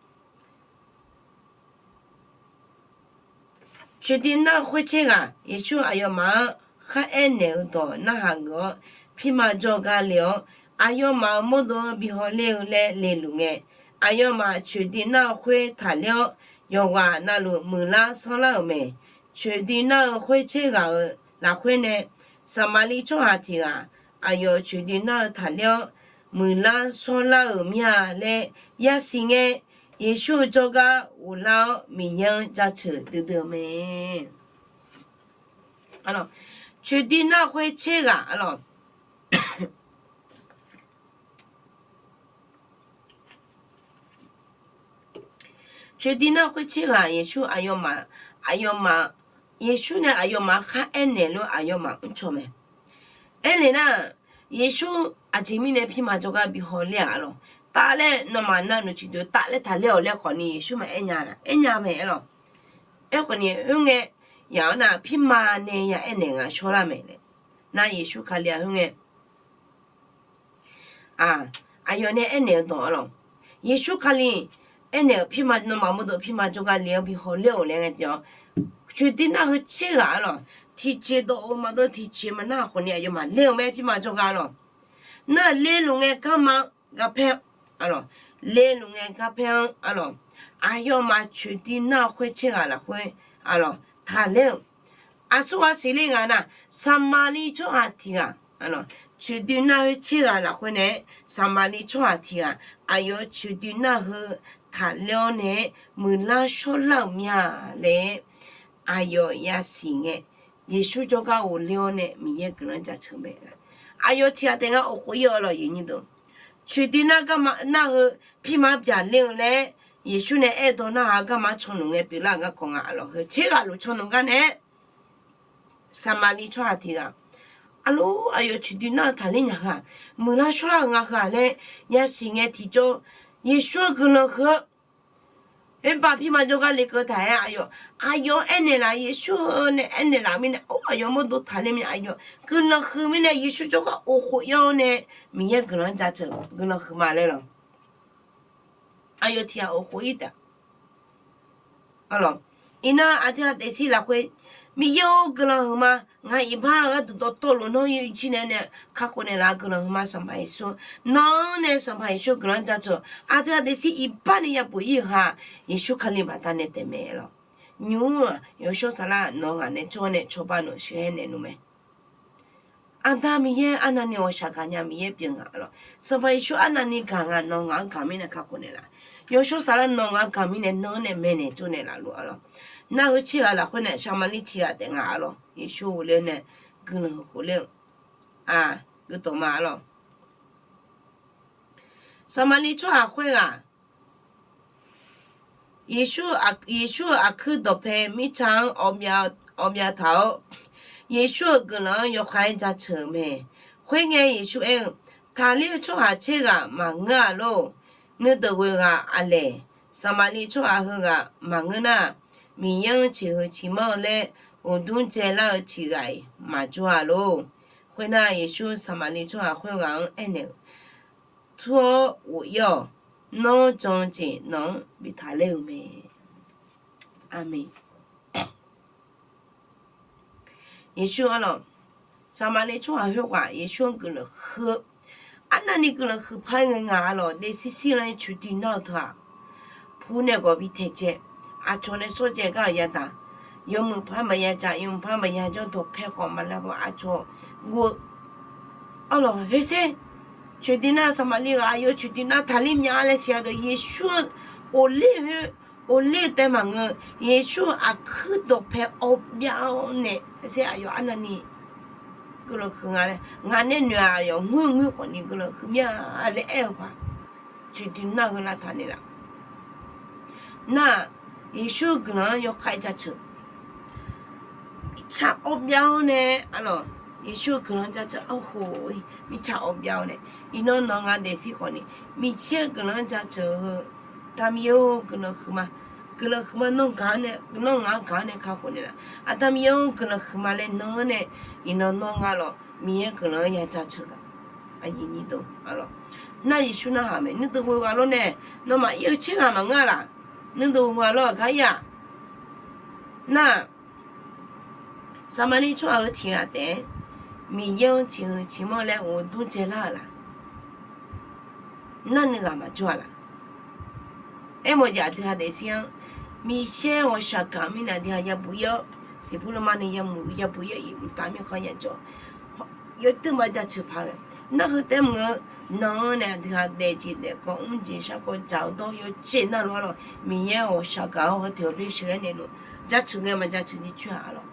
Coeqdoi nar-eu khoertser ghaq Yeqsur aqyawfmaf-anr kharaer naeq-eu dawq narhaq geuf-awr, pirma jawrgar le-awr, aqyawfmaf-euq mawrdo-anr bi hawler-eu laer leluf ngae, aqyawfmaf coeqdoi nar-eu khoer taqler-awr, yawqghaq navluf muiqlar shawrlar-euq mae. Coeqdoi nar-eu khoertser ghaq-euq lafkhoer nae, Saqmaqliv tsawrhaq tiq ghaq aqyawf coeqdoi nar-eu taqler-awr, muiqlar shawrlar-euq mir-a laer yasiq ngae, Yeqsur-eu jawrgar ghoflar-awr Miqyaer-anr jaceuq duidui-eu mae. Coeqdoi nar-eu khoer tser ghaq arlawq, coeqdoi nar-eu khoer tser ghaq Yeqsur aqyawfmaf, aqyawfmaf, Yeqsur nae aqyawfmaf kharaer naeq lof aqyawfmaf mrcaw mae. Aernaeq nar, Yeqsur aqjeq mirnae pirma jawrgar bi hawler-aq arlawq, taf laer nawmaf navluf ciqdui taf laer taqler-awq laer khawfni Yeqsur maqaer nya-a, aernya mae arlawq. Aerkhawfni khoerngae, yaq-anr nar pirma nae ya aernaeq nga shawrlar mae laer. Nar Yeqsur Kali-aq khoerngae, aqyawf nae aernaeq-eu dawq arlawq, Yeqsur Kali aernaeq-euq pirma nawmaf mawrdo pirma jawrgar le-awr bi hawler-awq laer ngae tiqjawr, coeqdoi nar-eu khoer tser ghaq arlawq, tiqjeq dawq-eu maqdov tiqjeq maqnar khawfni aqyawfmaf ler-eu mae pirma jawrgar arlawq. Nar leluf ngae garma-anr garpaer-anr arlawq, leluf ngae garpaer-anr arlawq, aqyawfmaf coeqdoi nar-eu khoer tser ghaq lafkhoer arlawq taqler-euq, aqsurghaq siqler nga nar, Saqmaqliv tsawrhaq tiq ghaq, coeqdoi nar-eu khoer tser ghaq lafkhoer nae-aer Saqmaqliv tsawrhaq tiq ghaq aqyawf coeqdoi nar-eu heu taqler-awr nae-aer muiqlar shawrlar-euq mir-a laer aqyawf yasiq ngae, Yeqsur jawrgar ghofler-awr nae Miqyaer guiqlanq jaceuq mae. Aqyawf tiq ghaq taef ngar of khof-ir-awq lawq, coeqdoi nar garma nar-eu heu pirma byaqler-eu laer Yeqsur nae aerdawq narhaq-eu garma cawnmr ngae pyeuflar-euq garkawv nga arlawq, heu tser ghaq luf cawnmr gar nae-aer Saqmaqliv tsawrhaq tiq ghaq, arlawr aqyawf coeqdoi nar-eu taqler nya heu-aq, muiqlar shawrlar-euq nga heu-aq laer yasiq ngae tiqjawr, Yeqsur-eu guiqlanq heu-eu oerbar pirma jawrgar lekeuv taq-aer aqyawf, aqyawf aernaeq laf, Yeqsur-eu nae aernaeq laf-eu mirnae, or aqyawf mawrdo taqler mirnae aqyawf guiqlanq huiq mirnae Yeqsur jawrgar of khof-ir-awr nae Miqyaer guiqlanq jaceuq guiqlanq huiqma laer lawq. Aqyawf tiq ghaq of khof-ir taef. Iqnan aqdui-aq daefzir lafkhoer, Miqyaer-or guiqlanq huiqma, ngaq iqbax-eu gharduq dawqtawvluf nawr yawcir nae nae kakhof naeqlaf-eu guiqlanq huiqma Sanqpaq Yeqsur, nawq-anr nae Sanqpaq Yeqsur guiqlanq jaceuq aqdui-aq daefzir iqbax nae yabuq-ir-euq ha, Yeqsur Kali baqdanae taefmae lawq. Nymq-mr-aq yawshawr saflar nawq-eu ngaq nae jawr nae cawba noeq sheuqhaer naeq nmr mae. Aqda Miqyaer arnavni ghawqshaq gaqnya Miqyaer pyeuf nga lawq. Sanqpaq Yeqsur arnavni gaq nga nawq-eu ngaq-anr gaq mirnae kakhof naeqlaf. Yawshawr saflar nawq-eu ngaq-anr gaq mirnae nan-anr nae maeqnaeq tsovnaeq laf luf-a lawq. Nar heu tser ghaq lafkhoer nae Saqmaqliv tiq ghaq taef nga-a lawq. Yeqsur ghofler-eu nae guiqlanq huiq khof ler-eu guiqdawq ma-a lawq. Saqmaqliv tsawrhaq khoerghaq Yeqsur-euq aqkuir dawqpae mirtsa-anr awqbyav taq-awr, Yeqsur-euq guiqlanq-anr yawkhav-aer jaceuq-euq mae. Khoerngae Yeqsur aer-eu, Taqler-eu tsawrhaq tser ghaq maqngeur-a lor. Nuideuq ghoeq ghaq aqlaeq Saqmaqliv tsawrhaq heughaq maqngeur nar, Miqyaer-anr ciqhuiq ciqmanr-eu laer uqdmr dzaelar-eu tiq ghaq-iq maqjawr-a lor. Khoernar, Yeqsur Saqmaqliv tsawrhaq khoerghaq-anr aernaeq-eu, Tur-awr ghof-ir-awq. Nawr jan-eu jeq nawq-anr bi taqler-euq mae. Aqmeq. Yeqsur arlawq, Saqmaqliv tsawrhaq khoerghaq Yeqsur-anr guiqlanq huiq-eu, arnavni guiqlanq huiq paq-aer ngae ngaq-a lawq, daefsir sirlan-aer coeqdoi nar-eu teu-aq, pu nae gawq bi taeqcae, aqcawq nae sawrcae gar-euq yadaq, yawmuiq par maqya jaq, yawmuiq par maqya jawr, dawqpae khawf maqlar paw aqcawq guv-eu arlawq, herser, coeqdoi nar Saqmaqliv ghaq aqyawf coeqdoi nar taqler mya laer siq-a deuq, Yeqsur-eu ghofler khoer, ghofler-eu taef maqngeur, Yeqsur-euq aqkuir dawqpae awqbyav-awr nae herser aqyawf arnavni guiqlanq huiq nga laer, ngaq nae noeq-aq aqyawf ngoer ngoer khawfni guiqlanq huiq mya laer aer-eu paq. coeqdui nar heu lavtaq naeqlaf. Nar-aq, Yeqsur-eu guiqlanq-anr yawkhav jaceuq, mirtsaq awv byav-awr nae, arlawq, Yeqsur-eu guiqlanq-anr jaceuq arhu, mirtsaq awv byav-awr nae, iqnan nawq nga daefzir khawfni, Miqyaer-eu guiqlanq-anr jaceuq heu, Aqda Miqyaer-or, guiqlanq huiqma, guiqlanq huiqma nawr gaq-anr nae, nawr ngaq-anr gaq-anr nae kakhof naeqlaf. Aqda Miqyaer-or, guiqlanq huiqma laer nan-anr nae, iqnan nawr nga lawq, Miqyaer guiqlanq-anr ya jaceuq gaq. Nar Yeqsur narhaq mae, nuideuq khoerghaq lawr nae, nawmaf ir-eu tser ghaq maqngeur-a laq, nuideuq khoerghaq lawr-aq gar ir-aq. Nar-aq, Saqmaqliv tsawrhaq-euq tiq ghaq taef-aer Miqyaer-anr ciqhuiq ciqmanr laer uqdur dzaelar-euq laq. Nar nuighaq maqjawr-a laq. Aermawf jeq aqdui ha daefzir-anr, Miqyaer ghawqshaq gaq mirnae aqdui ha yabuq ir-awr, siqbur lorma ni yabuq ir-awr, iq mqtav mirkhanq yajawr, yawduir ma jaceuq paq ghae. Nar heu taef-aer maqngeur, nan-anr nae aqdui ha daefjeq daefkawv mrjeq sharkawv dzaq-eu dawr yawjeq navluf arlawq, Miqyaer ghawqshaq gaq-awr heu tiq ghaq byoe sheuqghae naeqluf, jaceuq ngae maqjaceuq jircoer-a arlawq.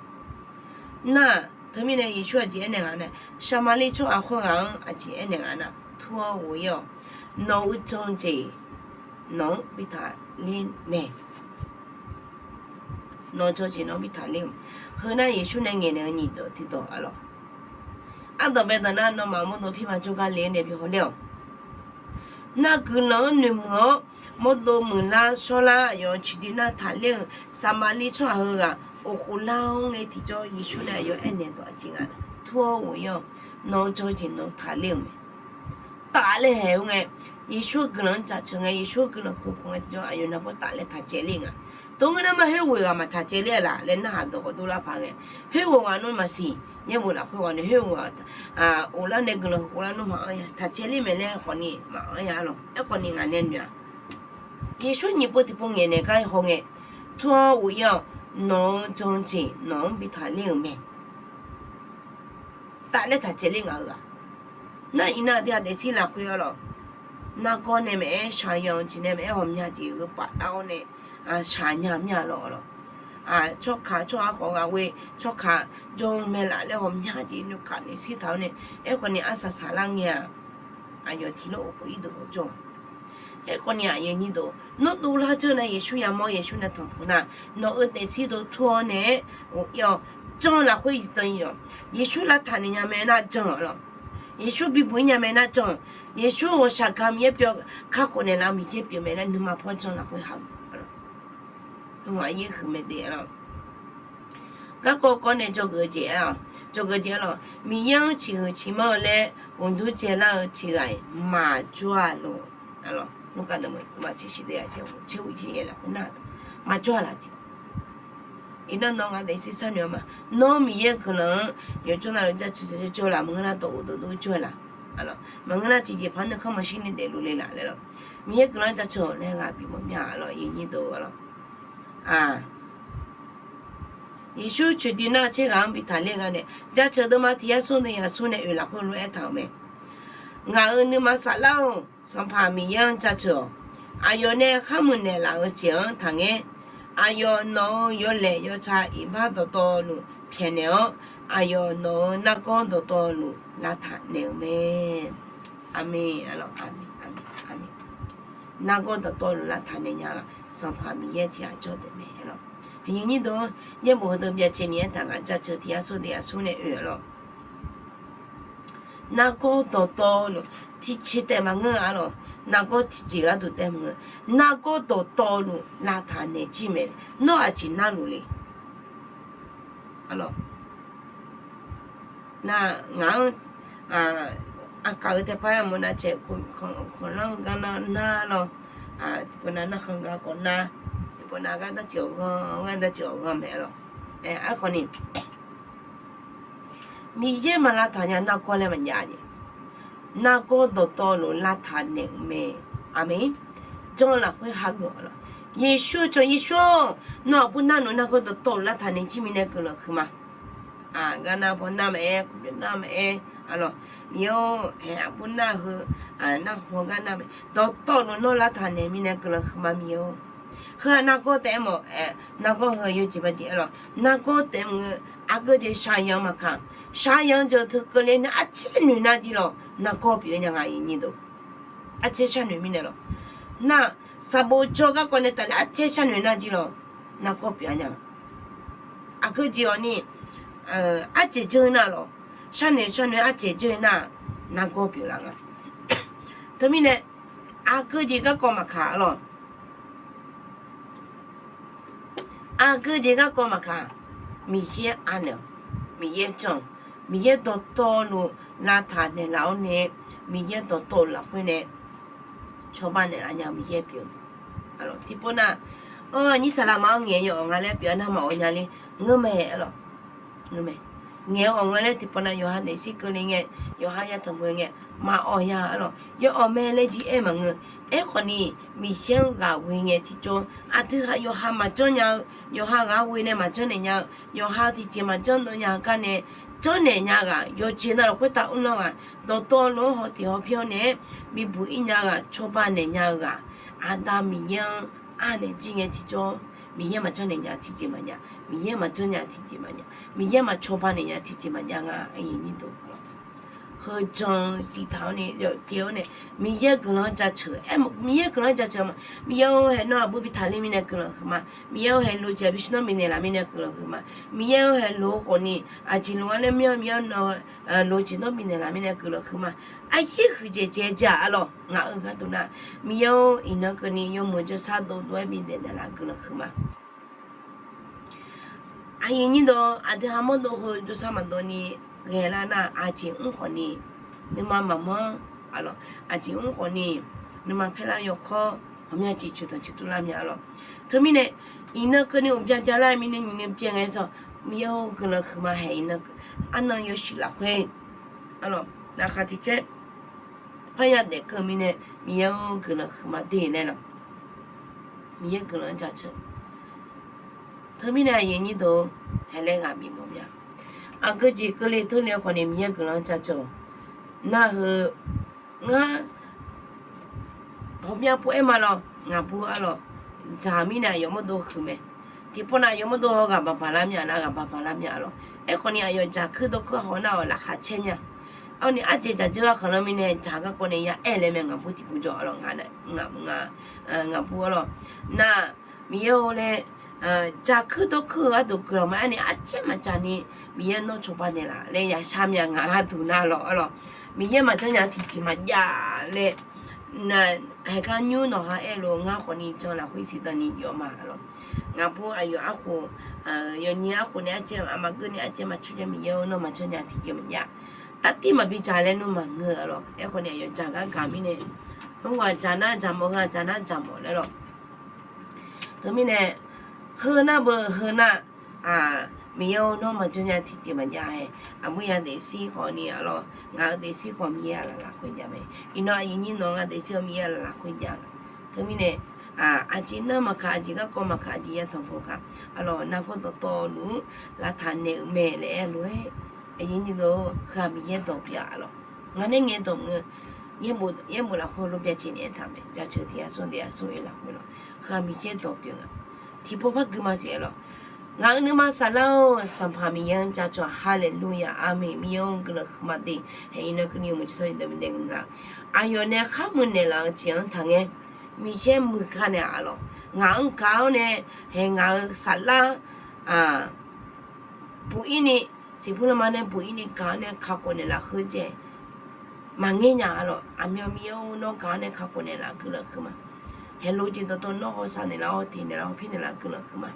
Nar-aq, teumirnae Yeqsur aqjeq aernaeq nga nae, Saqmaqliv tsawrhaq khoerghaq-anr aqjeq aernaeq nga nar, tur-awr ghof ir-awq. Nawq-euq jan-eu jeq nawq-anr bi taqler mae. Nawq-eu jan-eu jeq nawq-anr bi taqler-eu. Heu nar Yeqsur nae ngaeqnaeq-eu nyiq dawq tiqdawq arlawq. Ardanqbae dawq nar, nawmaf mawrdo pirma jawrgar le-aer nae bi hawler-awq. Nar guiqlanq-anr noeqmuiq-awr, mawrdo muiqlar shawrlar, aqyawf-euq ciqdui nar taqler-euq Saqmaqliv tsawrhaq heughaq, oqkhof lar-awr ngae tiqjawr Yeqsur nae aqyawf aernaeq dawq aqjeq nga, tur-awr ghof ir-awq. Nawq-eu jan-eu jeq nawq-anr taqler-euq mae. Tafler haeq-eu ngae, Yeqsur-eu guiqlanq-anr jaceuq ngae, Yeqsur-eu guiqlanq khof khof ngae tiqjawr aqyawf nargawr tafler taqcaevler nga. Tov ngeur nar ma khoerghof ghaq maqtaq caevler-a laq laer narhaq dawq khawf dovlar paq ghae. Khoerghof ghaq nmr maqsiq, yaerbof lafkhoer ghawqni khoerghof ghaq, oqlar nae guiqlanq khof lar nmr maqanr ya, taq caevler mae laer khawfni maqanr ya arlawq. Aerkhawfni ngaq nae noeq-aq, Yeqsur nyiq pov tiqpov ngaeqnaeq gar haw ngae, tur-awr ghof ir-awq. Nawq-eu jan-eu jeq nawq-anr bi taqler-euq mae. Tafler taq caevler ngaq-eu ghaq. Nar iqnan aqdui ha daefzir lafkhoer arlawq, nargawr nae maqaer, shaqyanq-eu jeq nae maqaer, ghawqmya jeq gheu paf lar-awr nae, shaq nya mir-a lawq arlawq. Tsawrkaq tsawrhaq khawf ghaq ghoe, tsawrkaq jawr-eu mae laf laer ghawqmya jeq noeqkaq noeqsir taq-awr nae, aerkhawfni arsaq saqlar ngae-aq, aqyawf tiq lor oqkhof irdeuq khawf jawr-a. Aerkhawfni aqyuif aqnyir deuq, nawr dovlar janr nae Yeqsur yamawr, Yeqsur nae tanqpuq nar, nawq-euq daefzir dov tur-awr nae-aer, oq ir-awq. Jan lafkhoer iqdan ir-awq. Yeqsur lavtaq naeq nya mae nar jan-awq lawq. Yeqsur bibuq ir nya mae nar jan-awq. Yeqsur ghawqshaq gaq Miqyaer pyeuf, kakhof naeqlaf Miqyaer pyeuf mae laer nuima paw jan lafkhoer hageuf-awq. Heu-aq yaer huiq mae de arlawq. Garkawv kawv nae dzawgeuf-eu jeq-a, dzawgeuf jeq arlawq, Miqyaer-anr ciqhuiq ciqmanr-eu laer uqdur dzaelar-eu tiq ghaq-iq maqjawr-a lor. Arlawq, Lurkaf dawq maqtser shiq de-a, tser uq tser yaer lafkhoer nar, maqjawr-a laf jeq. Iqnan nawr ngaq daefzir sharnoeq-a ma. Nawr Miqyaer-eu guiqlanq-anr yawqjawr navluf jaceuq jaceuq jawr laf, maqngeur nar dawq uqdov dov jawr-a laf. Maqngeur nar tiqjeqpaq nuikhanr maqshir ni daefluf le laf laer lawq. Miqyaer guiqlanq-anr jaceuq-awq laer ghaq bif mawf mir-a arlawq, aqyuif aqnyir deuq arlawq. Yeqsur coeqdoi nar tser ghaq-anr bi taqler-eu gar nae, jaceuq deuvma tiq yar smr deuq yar smr nae oeq lafkhoer lof-aer aertaq-euq mae. Ngaq-euq nuima saflar-or, Sanqpaq Miqyaer-anr jaceuq-awq. Aqyawf nae khar muiqnaeq laf-eu jeq-anr taqngaer. Aqyawf nawq-euq yawlaeq yawtsaq iqbax dawqtawvluf pyaeqnaeq-awr, aqyawf nawq-euq nargawr dawqtawvluf lavtaq naeq-eu mae. Aqmeq, aqmeq, aqmeq. Nargawr dawqtawvluf lavtaq naeq nya-aq, Sanqpaq Miqyaer tiq ghaq jawr taef mae arlawq. Aqyuif aqnyir deuq-anr yaerbof heudeuq byacaevni aertaq nga, jaceuq tiq yar smr deuq yar smr nae oe arlawq. Nargawr dawqtawvluf tiqceq taef maqngeur arlawq. Nargawr tiqjeq gharduq taef maqngeur. Nargawr dawqtawvluf lavtaq naeq jir mae. Nawr aqjeq narluf le. Arlawq. Nar ngaq-anr aqkaq-eu taepar nar mawrnar cae, khanqlanr-eu gar nar nar lawr. Tiqpov nav narkhan gar khawf nar, tiqpov nav gar darceuq-awq ghanr, gar darceuq-awq ghanr mae arlawq. Aerkhawfni Miqyaer maq lavtaq nya nargawr laer maqjav jeq. Nargawr dawqtawvluf lavtaq naeq-eu mae. Aqmeq. Janr lafkhoer hageuf-awq lawq. Yeqsur-eu cawq, Yeqsur-or, nawr aqbur nar nawq nargawr dawqtawvluf lavtaq naeq jir mirnae guiqlanq huiqma. Gar nar paw nar maqaer, kuqbyan nar maqaer, arlawq, Miqyaer-or, haeq aqbur nar heu, nar paw gar nar mae, dawqtawvluf nawr lavtaq naeq mirnae guiqlanq huiqma Miqyaer-or. Heu-aq nargawr taef-aer mawf-aer, nargawr heu yawjeq bajeq aer lawq. Nargawr taef-aer maqngeur, aqgeu jeq shaqyanq maqkaq, shaqyanq jeuq teu keuvle nae arcaer noeq nar jir lawq, nargawr pyeuf-eu nya nga iqnyir deuq. Arcaer sharnoeq mirnae lawq. nar, sanqbof jawr garkawv nae tafler artaer sharnoeq nar jir lawq, nargawr pyeuf-a nya. Aqgeu jeq-awq ni, arcaeq dzeur nar lawq, sharnoeq sharnoeq arcaeq dzeur nar, nargawr pyeuflar nga. Teumirnae, aqgeu jeq garkawv maqkaq-a lawq. Aqgeu jeq garkawv maqkaq, Miqyaer anaeq-awq, Miqyaer jan-awq, Miqyaer dawqtawvluf lavtaq naeqlaf-awr nae, Miqyaer dawqtawvluf lafkhoer nae cawba naeqlaf nya-eu Miqyaer pyeuf-eu. Tiqpov nav, nyir saqlaq ma-anr ngaeq-eu yawf awq nga laer pyeuf-a nar maqawq nya le, ngeur mae, arlawq. Ngaeq-eu awq nga laer tiqpov nav yawqha daefzir keuvle ngae, yawqha yatanq boe ngae, maqawq ya, arlawq. Yawawq mae laer jir aer maqngeur. Aerkhawf ni, Miqyaer-anr ghaq ghoe ngae tiqjawr, aqdui ha yawqha maqjanr nya-eu, yawqha ghaq ghoe nae maqjanr naeq nya-eu, yawqha tiqjeq maqjanr dov nya-eu gar nae, janrnaeq nya ghaq, yawqjeq navluf khoertav mrlanr ghaq, dawqtawvluf-anr haw tiq haw pir-awr nae-aer, bibuq ir nya ghaq, cawba naeq nya-eu ghaq, Aqda Miqyaer-anr anaeq jir ngae tiqjawr, Miqyaer maqjanr naeq nya tiqjeq maqnya, Miqyaer maqjanr nya tiqjeq maqnya, Miqyaer maqcawba naeq nya tiqjeq maqnya nga. Heu jan-eu siqtaq-awr nae, yawf tsaev-awr nae, Miqyaer guiqlanq-anr jaceuq, aer, Miqyaer guiqlanq-anr jaceuq ma. Miqyaer-or, haeq nawr aqbur bi taqler mirnae guiqlanq huiq ma. Miqyaer-or, haeq lo jeq bishuir nawr bifnaeq laf mirnae guiqlanq huiq ma. Miqyaer-or, haeq lo-eu khawf ni, aqjeq lof-aer laer mir-awr, Miqyaer-or, nawr, lof jeq nawr bifnaeq laf mirnae guiqlanq huiq ma. Aqyaer huiqdzaeq dzae-a lawq, ngaq-euq gharduq nar, Miqyaer-or, iqnan keuvni yawmuiq jawrsar dovdov-aer bidaef naeqlaf guiqlanq huiq ma. Aqyuif nyir dawq, aqdui ha mawrdov heu jawrsar maqdov ni ghaelar nar, aqjeq mr khawf ni, nuima maqmanr, arlawq, aqjeq mr khawf ni, nuima paerlar yawkawr, ghawqmya jeq coeqdanq coeqtuv lar mya, arlawq. Teumirnae, iqnan keuvni uqbya jalar mirnae nyiq ni byae ngae-aer tawq, Miqyaer-or, guiqlanq huiqma haeq iqnan, arnan yawshuif lafkhoer, arlawq, laqkhaq tiq caer parya daef keuv mirnae, Miqyaer-or, guiqlanq huiqma de laer lawq. Miqyaer guiqlanq-anr jaceuq. Teumirnae aqyuif nyir dawq, haeq laer ghaq bif mawf mya. Aqgeu jeq keuvle teurle-eu khawf ni Miqyaer guiqlanq-anr jaceuq-awq. Nar heu, ngar ghawqmya pov-aer ma lawq, ngaqbur arlawq, dzaq mirnae aqyawf mawrdov huiq mae. Tiqpov nav aqyawf mawrdov haw ghaq baq baq lar mya nar, ghaq baq baq lar mya, arlawq. Aerkhawf ni aqyawf dzaq kuir dawr kuir haw nar-awq laqkhaq caer mya. Arni arjeq dzaq dzeur-a khanqlanr mirnae dzaq garkawv nae ya aer laer mae, ngaqbur tiqpov jawr, arlawq, ngaq, ngaqbur, arlawq. Nar, Miqyaer-or laer, dzaq kuir dawr kuir-eu gharduq guiqlanq maqaer ni, arcaer maqdzaq ni, Miqyaer nawr cawba naeqlaf laer yashar mya ngaq gharduq nar lawq, arlawq. Miqyaer maqjanr nya tiqjeq maqjav laer, nar, haeqgar nymr nawq ha aer lof ngar khawf ni jan lafkhoer siqdan ni yawf ma, arlawq. Ngaqbur aqyawf arkhof, yawnyir arkhof nae arcaer, aqma geur ni arcaer maqcur jae, Miqyaer-or, nawr maqjanr nya tiqjeq maqjav. Taftir maqbi dzaq laer nmr maqngeur, arlawq. Aerkhawf ni aqyawf dzaq gar gaq mirnae, heughaq dzaq nar dzaq mawf, heu-aq dzaq nar dzaq mawf laer lawq. Teumirnae, heu nar beu heu nar, Miqyaer-or, nawr maqjanr nya tiqjeq maqjav hae. Aqbur ya daefzir khawf ni, arlawq, ngaq-euq daefzir khawf Miqyaer aqlaf lafkhoer jav mae. Iqnan aqyuif nyir nawq-anr daefzir-awr Miqyaer aqlaf lafkhoer jav-a. Teumirnae, aqjeq nar maqkaq, aqjeq garkawv maqkaq, aqjeq yatanq pov kaq, arlawq, nargawr dawqtawvluf-anr lavtaq naeq-euq mae laer aer lof-aer, aqyuif nyir dawq, heu-aq Miqyaer dawq pyeuf-a, arlawq. Ngaq nae ngaeq dawq maqngeur. Yaerbof lafkhoer lof byacaevni aertaq mae, jaceuq tiq ghaq sawr daef ghaq sawr-ir lafkhoer lawq, heu-aq Miqyaer dawq pyeuf-a. Tiqpov par gui maqsiq, arlawq. Ngaq-euq nuima saflar-or, Sanqpaq Miqyaer-anr jaceuq-a. Haleluya, aqmeq. Miqyaer-or, guiqlanq huiqma de. Haeq iqnan keuvni yawmuiq jawrsar yawdaef bidaef nar, aqyawf nae khar muiqnaeq laf-eu jeq-anr taqngaer, Miqyaer muiq gar naeq-a, arlawq. Ngaq-anr gaq-awr nae, haeq ngaq-euq saflar buq-ir ni, siqbur lanma nae buq-ir ni gaq-awr nae kakhof naeqlaf khoer jae maqngaer nya, arlawq. Aqmyan Miqyaer-or, nawr gaq-awr nae kakhof naeqlaf guiqlanq huiqma. Haeq lof jeq dawqtawv nawr hawsav naeqlaf-awr, tiq naeqlaf-awr, pir naeqlaf guiqlanq huiqma.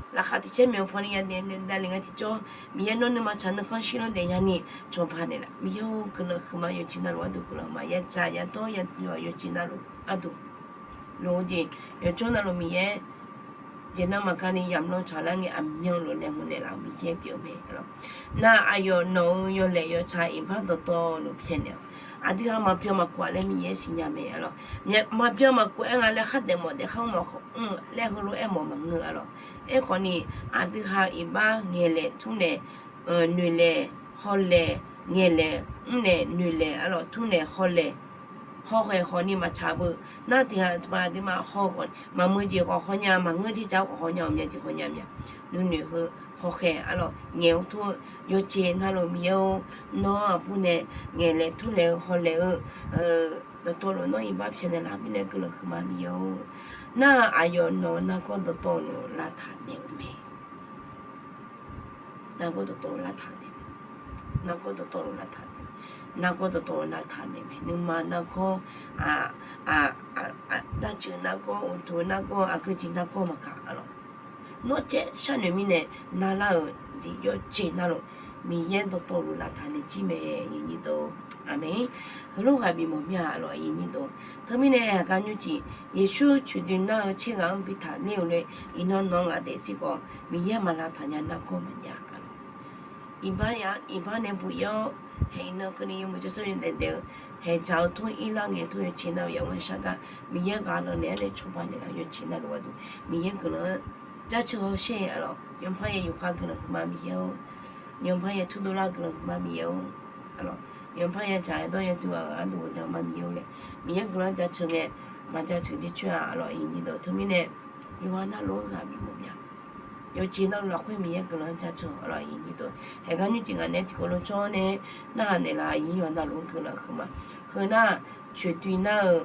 Laqkhaq tiq caer maeq-eu pawni ya daef daef daef le ngae tiqjawr, Miqyaer nawr nuima tsaq nuikhanr shirlanr daef nyani cawba naeqlaf. Miqyaer-or, guiqlanq huiqma. Yawqjeq navluf gharduq guiqlanq huiqma. Yadzaq yadawr yawqjeq navluf gharduq, loq-eu jeq yawqjawr navluf Miqyaer jeq nar maqgar ni yamq lan tsaqlar ngae aqmyanluf laeqhmq naeqlaf-euq Miqyaer pyeuf-eu mae, arlawq. Nar aqyawf nawq-euq yawlaeq yawtsaq iqbax dawqtawvluf pyaeqnaeq-awq. Aqdui ha maqbyan maqkov-a laer Miqyaer siqnya mae, arlawq. Maqbyan maqkov-aer nga laer khardaef mawf daef kharmr mawf mr laer heulof-aer mawf maqngeur, arlawq. Aerkhawf ni, aqdui ha iqbax ngaeqlaeq tmrlaeq, noeqlaeq hawlaeq, ngaeqlaeq mrlaeq noeqlaeq, arlawq, tmrlaeq hawlaeq, hawkhaeq khawf ni maqtsaq beu. Nar tiq ghaq tiqpav aqduimaf haw khawf, maqmuiq jeq khawf hawnya, maqngeur jeq dzaq khawf hawnya, ghawqmya jeq hawnya mya. Nuinoeq heu hawkhaeq, arlawq, ngaeq-eu tur-eu yawqjeq navluf Miqyaer-or, nawr aqbur nae ngaeqlaeq tmrlaeq-eu hawlaeq-eu dawqtawvluf nawr iqbax pyaeqnaeq laf mirnae guiqlanq huiqma Miqyaer-or. Nar-aq aqyawf nawq-eu nargawr dawqtawvluf lavtaq naeq-eu mae. Nargawr dawqtawvluf lavtaq naeq mae. Nargawr dawqtawvluf lavtaq naeq mae. Nargawr dawqtawvluf lavtaq naeq mae. Nuima nargawr, darceuq nargawr, uqduq nargawr, aqgeujeq nargawr maqkaq arlawq. Nawr caev sharnoeq mirnae narlar-euq jeq yawqjeq navluf, Miqyaer dawqtawvluf lavtaq naeq jir mae, aqyuif aqnyir deuq. Aqmeq. Heulof ghaq bifmawf mir-a arlawq, aqyuif aqnyir deuq. Teumirnae aqgar nymrcif, Yeqsur coeqdoe nar-eu caer ghaq-anr bi taqler-euq lof-aer, iqnan nawq-anr gaq daefzir khawf, Miqyaer maqlavtaq nya nargawr maqjav arlawq. Iqbax nae buq-ir-awr, haeq iqnan keuvni yawmuiq jawrshar yawdaef daef-eu, haeq dzaq-eu tmr irlar ngae tmr yawceq nar-eu yawqmar shar gar, Miqyaer ghaq lanq naeq-aer nae cawba naeqlaf-eu yawceq navluf gharduq, Miqyaer guiqlanq-anr jaceuq hawsher arlawq. Yawqpar yaeq yufkhav guiqlanq huiqma Miqyaer-or. Yawqpar yaeq turdov lar guiqlanq huiqma Miqyaer-or. Arlawq, yawqpar yaeq dzaq-aer dawr yaeq duq-aq ardov ghawqmya ma Miqyaer-or laer, Miqyaer guiqlanq-anr jaceuq ngae, maqjaceuq jircoer-a arlawq, aqyuif aqnyir deuq. Teumirnae yawqha navluf-anr ghaq bifmawf mir-a. Yawqjeq navluf lafkhoer Miqyaer guiqlanq-anr jaceuq arlawq, aqyuif aqnyir deuq. Haeqgar nymrcif ngaq nae tiqkawv lof jawr nae narhaq naeqlaf, aqyuif aqnyir yawqha navluf-anr guiqlanq huiqma. Heu nar, coeqdoe nar-eu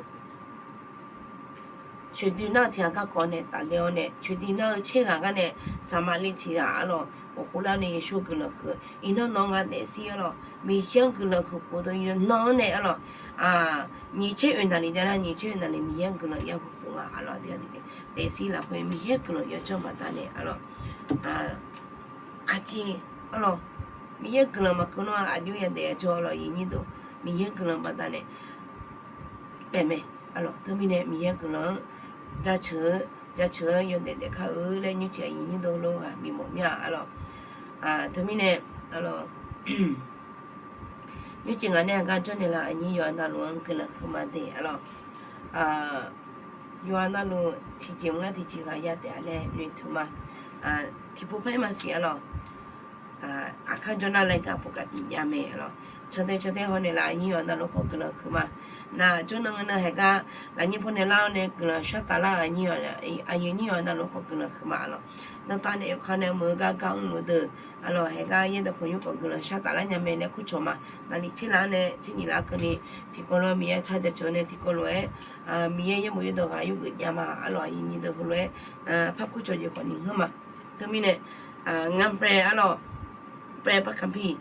coeqdoe nar-eu tiq ghaq garkawv nae tafler-awr nae, coeqdoe nar-eu caer ghaq gar nae, Saqmaqliv tiq ghaq arlawq, ghofkhof lar nae Yeqsur-anr guiqlanq huiq. Iqnan nawq-anr gaq daefzir arlawq, Miqyaer-anr guiqlanq huiq khof deuq iqnan-anr nae arlawq, nyiq caer oeq naqli jav nar, nyiq caer oeq naqli Miqyaer-anr guiqlanq ya huiq khof nga arlawq, tiq ghaq daefzir lafkhoer Miqyaer guiqlanq yawdzanr baqdanae arlawq, aqjeq arlawq, Miqyaer guiqlanq maqkeuv nar-aq aqjox yadaef yajawr arlawq, aqyuif aqnyir deuq. Miqyaer guiqlanq baqdanae taefmae arlawq. Teumirnae Miqyaer guiqlanq-anr jaceuq-eu, jaceuq-eu yawdaef daef kar-eu laer nymrcif aqyuif aqnyir deuq lof ghaq bifmawf mir-a arlawq. Teumirnae arlawq, nymrcif ngaq nae aqgar jawr naeqlaf, aqyuif aqnyir yawqha navluf-anr guiqlanq huiqma de arlawq. Yawqha navluf tiqjeq mr ngar tiqjeq ghaq ya taef-a laer noeqtmq ma. Tiqpov par-aer maqsiq arlawq. Aqkar jawr nar laer gar pov kaqtif nya mae arlawq. Cantae cantae haw naeqlaf, aqyuif aqnyir yawqha navluf khawf guiqlanq huiqma. Nar jawr nan ngeur nar haeqgar lafnyir paw naeqlar-awr nae guiqlanq shar taf lar, aqyuif aqnyir yawqha navluf khawf guiqlanq huiqma arlawq. Dawqtawv nae yawkhav nae meuq-eu gar gar mr-eu deuq arlawq, haeqgar yaerdawq kawq nymr khawf guiqlanq shar taf lar nya mae laer kurcawq ma. Naqli tser laf-anr nae tser nyiq laf keuvni tiqkawv lof-aer Miqyaer car jaceuq-eu nae tiqkawv lof-aer Miqyaer yaerbof yaerdawq ghaq yurgeuf jav ma arlawq, aqyuif aqnyir deuq heulof-aer par kurcawq jeq khawf ni ngeurma. Teumirnae ngar paer arlawq, paer par kanpir,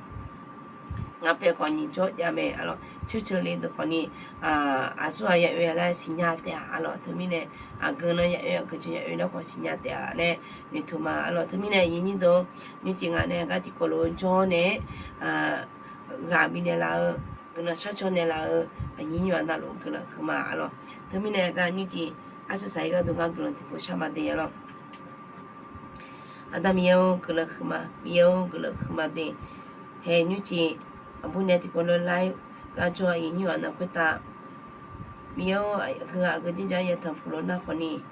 ngar paer khawf ni jawr jav mae arlawq. Coerceuq le deuq khawf ni aqsurghaq ya oe-a laer siqnya taef-a arlawq. Teumirnae aqgeu nan ya oe, aqgeu jeq ya oe nar khawf siqnya taef-a laer noeqtmq ma arlawq. Teumirnae aqyuif aqnyir deuq, nymrcif ngaq nae aqgar tiqkawv lof-aer jawr nae-a ghaq bifnaeq laf-eu, guiqlanq sharcaw naeqlaf-eu, aqyuif aqnyir yawqha navluf guiqlanq huiqma arlawq. Teumirnae aqgar nymrcif arsaq saq-ir gharduq ngar guiqlanq tiqpov shar ma de arlawq. Aqda Miqyaer-or guiqlanq huiqma, Miqyaer-or guiqlanq huiqma de. Haeq nymrcif aqbur nae tiqkawv lof-aer lar-ir gar jawr aqyuif aqnyir yawqha navluf khoertav Miqyaer-or, aqgeu ghaq aqgeu jeq jav-aer yatanq puq lof nar khawf ni,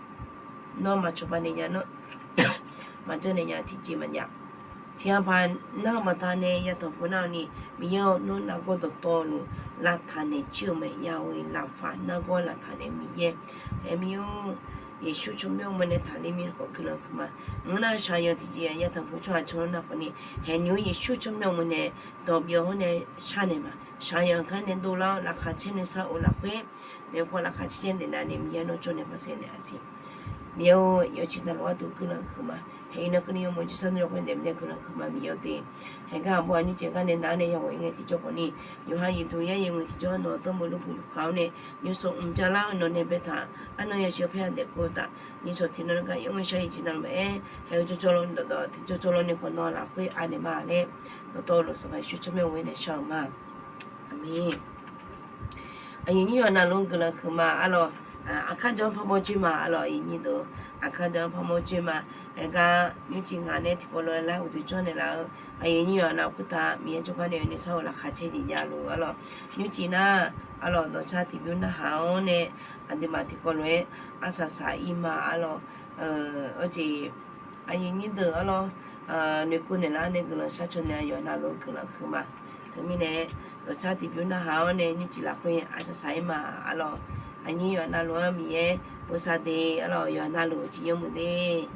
nawr maqcawq paq naeq nya, nawr maqjanr naeq nya tiqjeq maqjav. Tiqghaq paq nar-eu baqdanae yatanq puq nar-awq ni, Miqyaer-or, nawr nargawr dawqtawvluf lavtaq naeq jir-euq mae. Yahweh Rapha, nargawr lavtaq naeq Miqyaer. Haeq Miqyaer-or, Yeqsur tsawrmyanr-eu mae nae taqler mir khawf guiqlanq huiqma. Ngeur nar shaqzanq tiqjeq yatanq puq tsawrhaq can nar khawf ni, haeq nymr Yeqsur tsawrmyanr-eu mae nae dawq bif-awr nae sharnaeq ma. Shaqzanq gar nae dovlar-awr laqkhaq caer nuisar of lafkhoer, maeqpaw laqkhaq caer caer daef nav ni Miqyaer nawr jawr nae hawsaeq naeq-a siq. Miqyaer-or, yawqjeq navluf gharduq guiqlanq huiqma. Haeq iqnan keuvni yawmuiq jawrshar dawr yawkhoer daef daef guiqlanq huiqma Miqyaer-or de. Haeqgar aqbur aqnyir jeq gar nae nav-anr nae yawqghaq ir ngae tiqjawr khawf ni, yawqha yuqduq yar yaeq ngae tiqjawr nawq-eu dawrmuiq lurpuq yufkhav-awr nae, nymrsanq mqbyav lar-eu nawq nae baetaq, arnan yasheuq paer-a daef keuv taf. Nymrsanq tiqnan gar yawmuiq shar yawqjeq navluf-aer haeq-eu jawrjawr lawr dawqdawq tiqjawr jawrlawr ni khawf nawr lafkhoer anaeq ma laer, dawqtawvluf Sanqpaq Yeqsur tsawrmyanr-eu nae shar-eu ma. Aqmeq. Aqyuif aqnyir yawqha navluf guiqlanq huiqma arlawq. Aqkar jan-anr parmawr joer ma arlawq, aqyuif aqnyir deuq. Aqkar jan-anr parmawr joer ma. Aergar nymrcif ngaq nae tiqkawv lof-aer lar uqduq janrnaeq laf-eu aqyuif aqnyir yawqha navluf khoertav Miqyaer jawrgar nae oe nuisar-eu laqkhaq caer jeq javluf arlawq. Nymrcif nar arlawq dawqcar tiqbymr narhaq-awr nae aqduimaf tiqkawv lof-aer arsaq saq-ir ma arlawq. Awr jeq aqyuif aqnyir deuq arlawq, noeqkeuv naeqlar nae guiqlanq sharcaw naeq yawqha navluf guiqlanq huiqma. Teumirnae dawqcar tiqbymr narhaq-awr nae nymrcif lafkhoer arsaq saq-ir ma arlawq. Aqnyir yawqha navluf-anr Miqyaer bosav de arlawq, yawqha navluf uqcif yawmuiq de.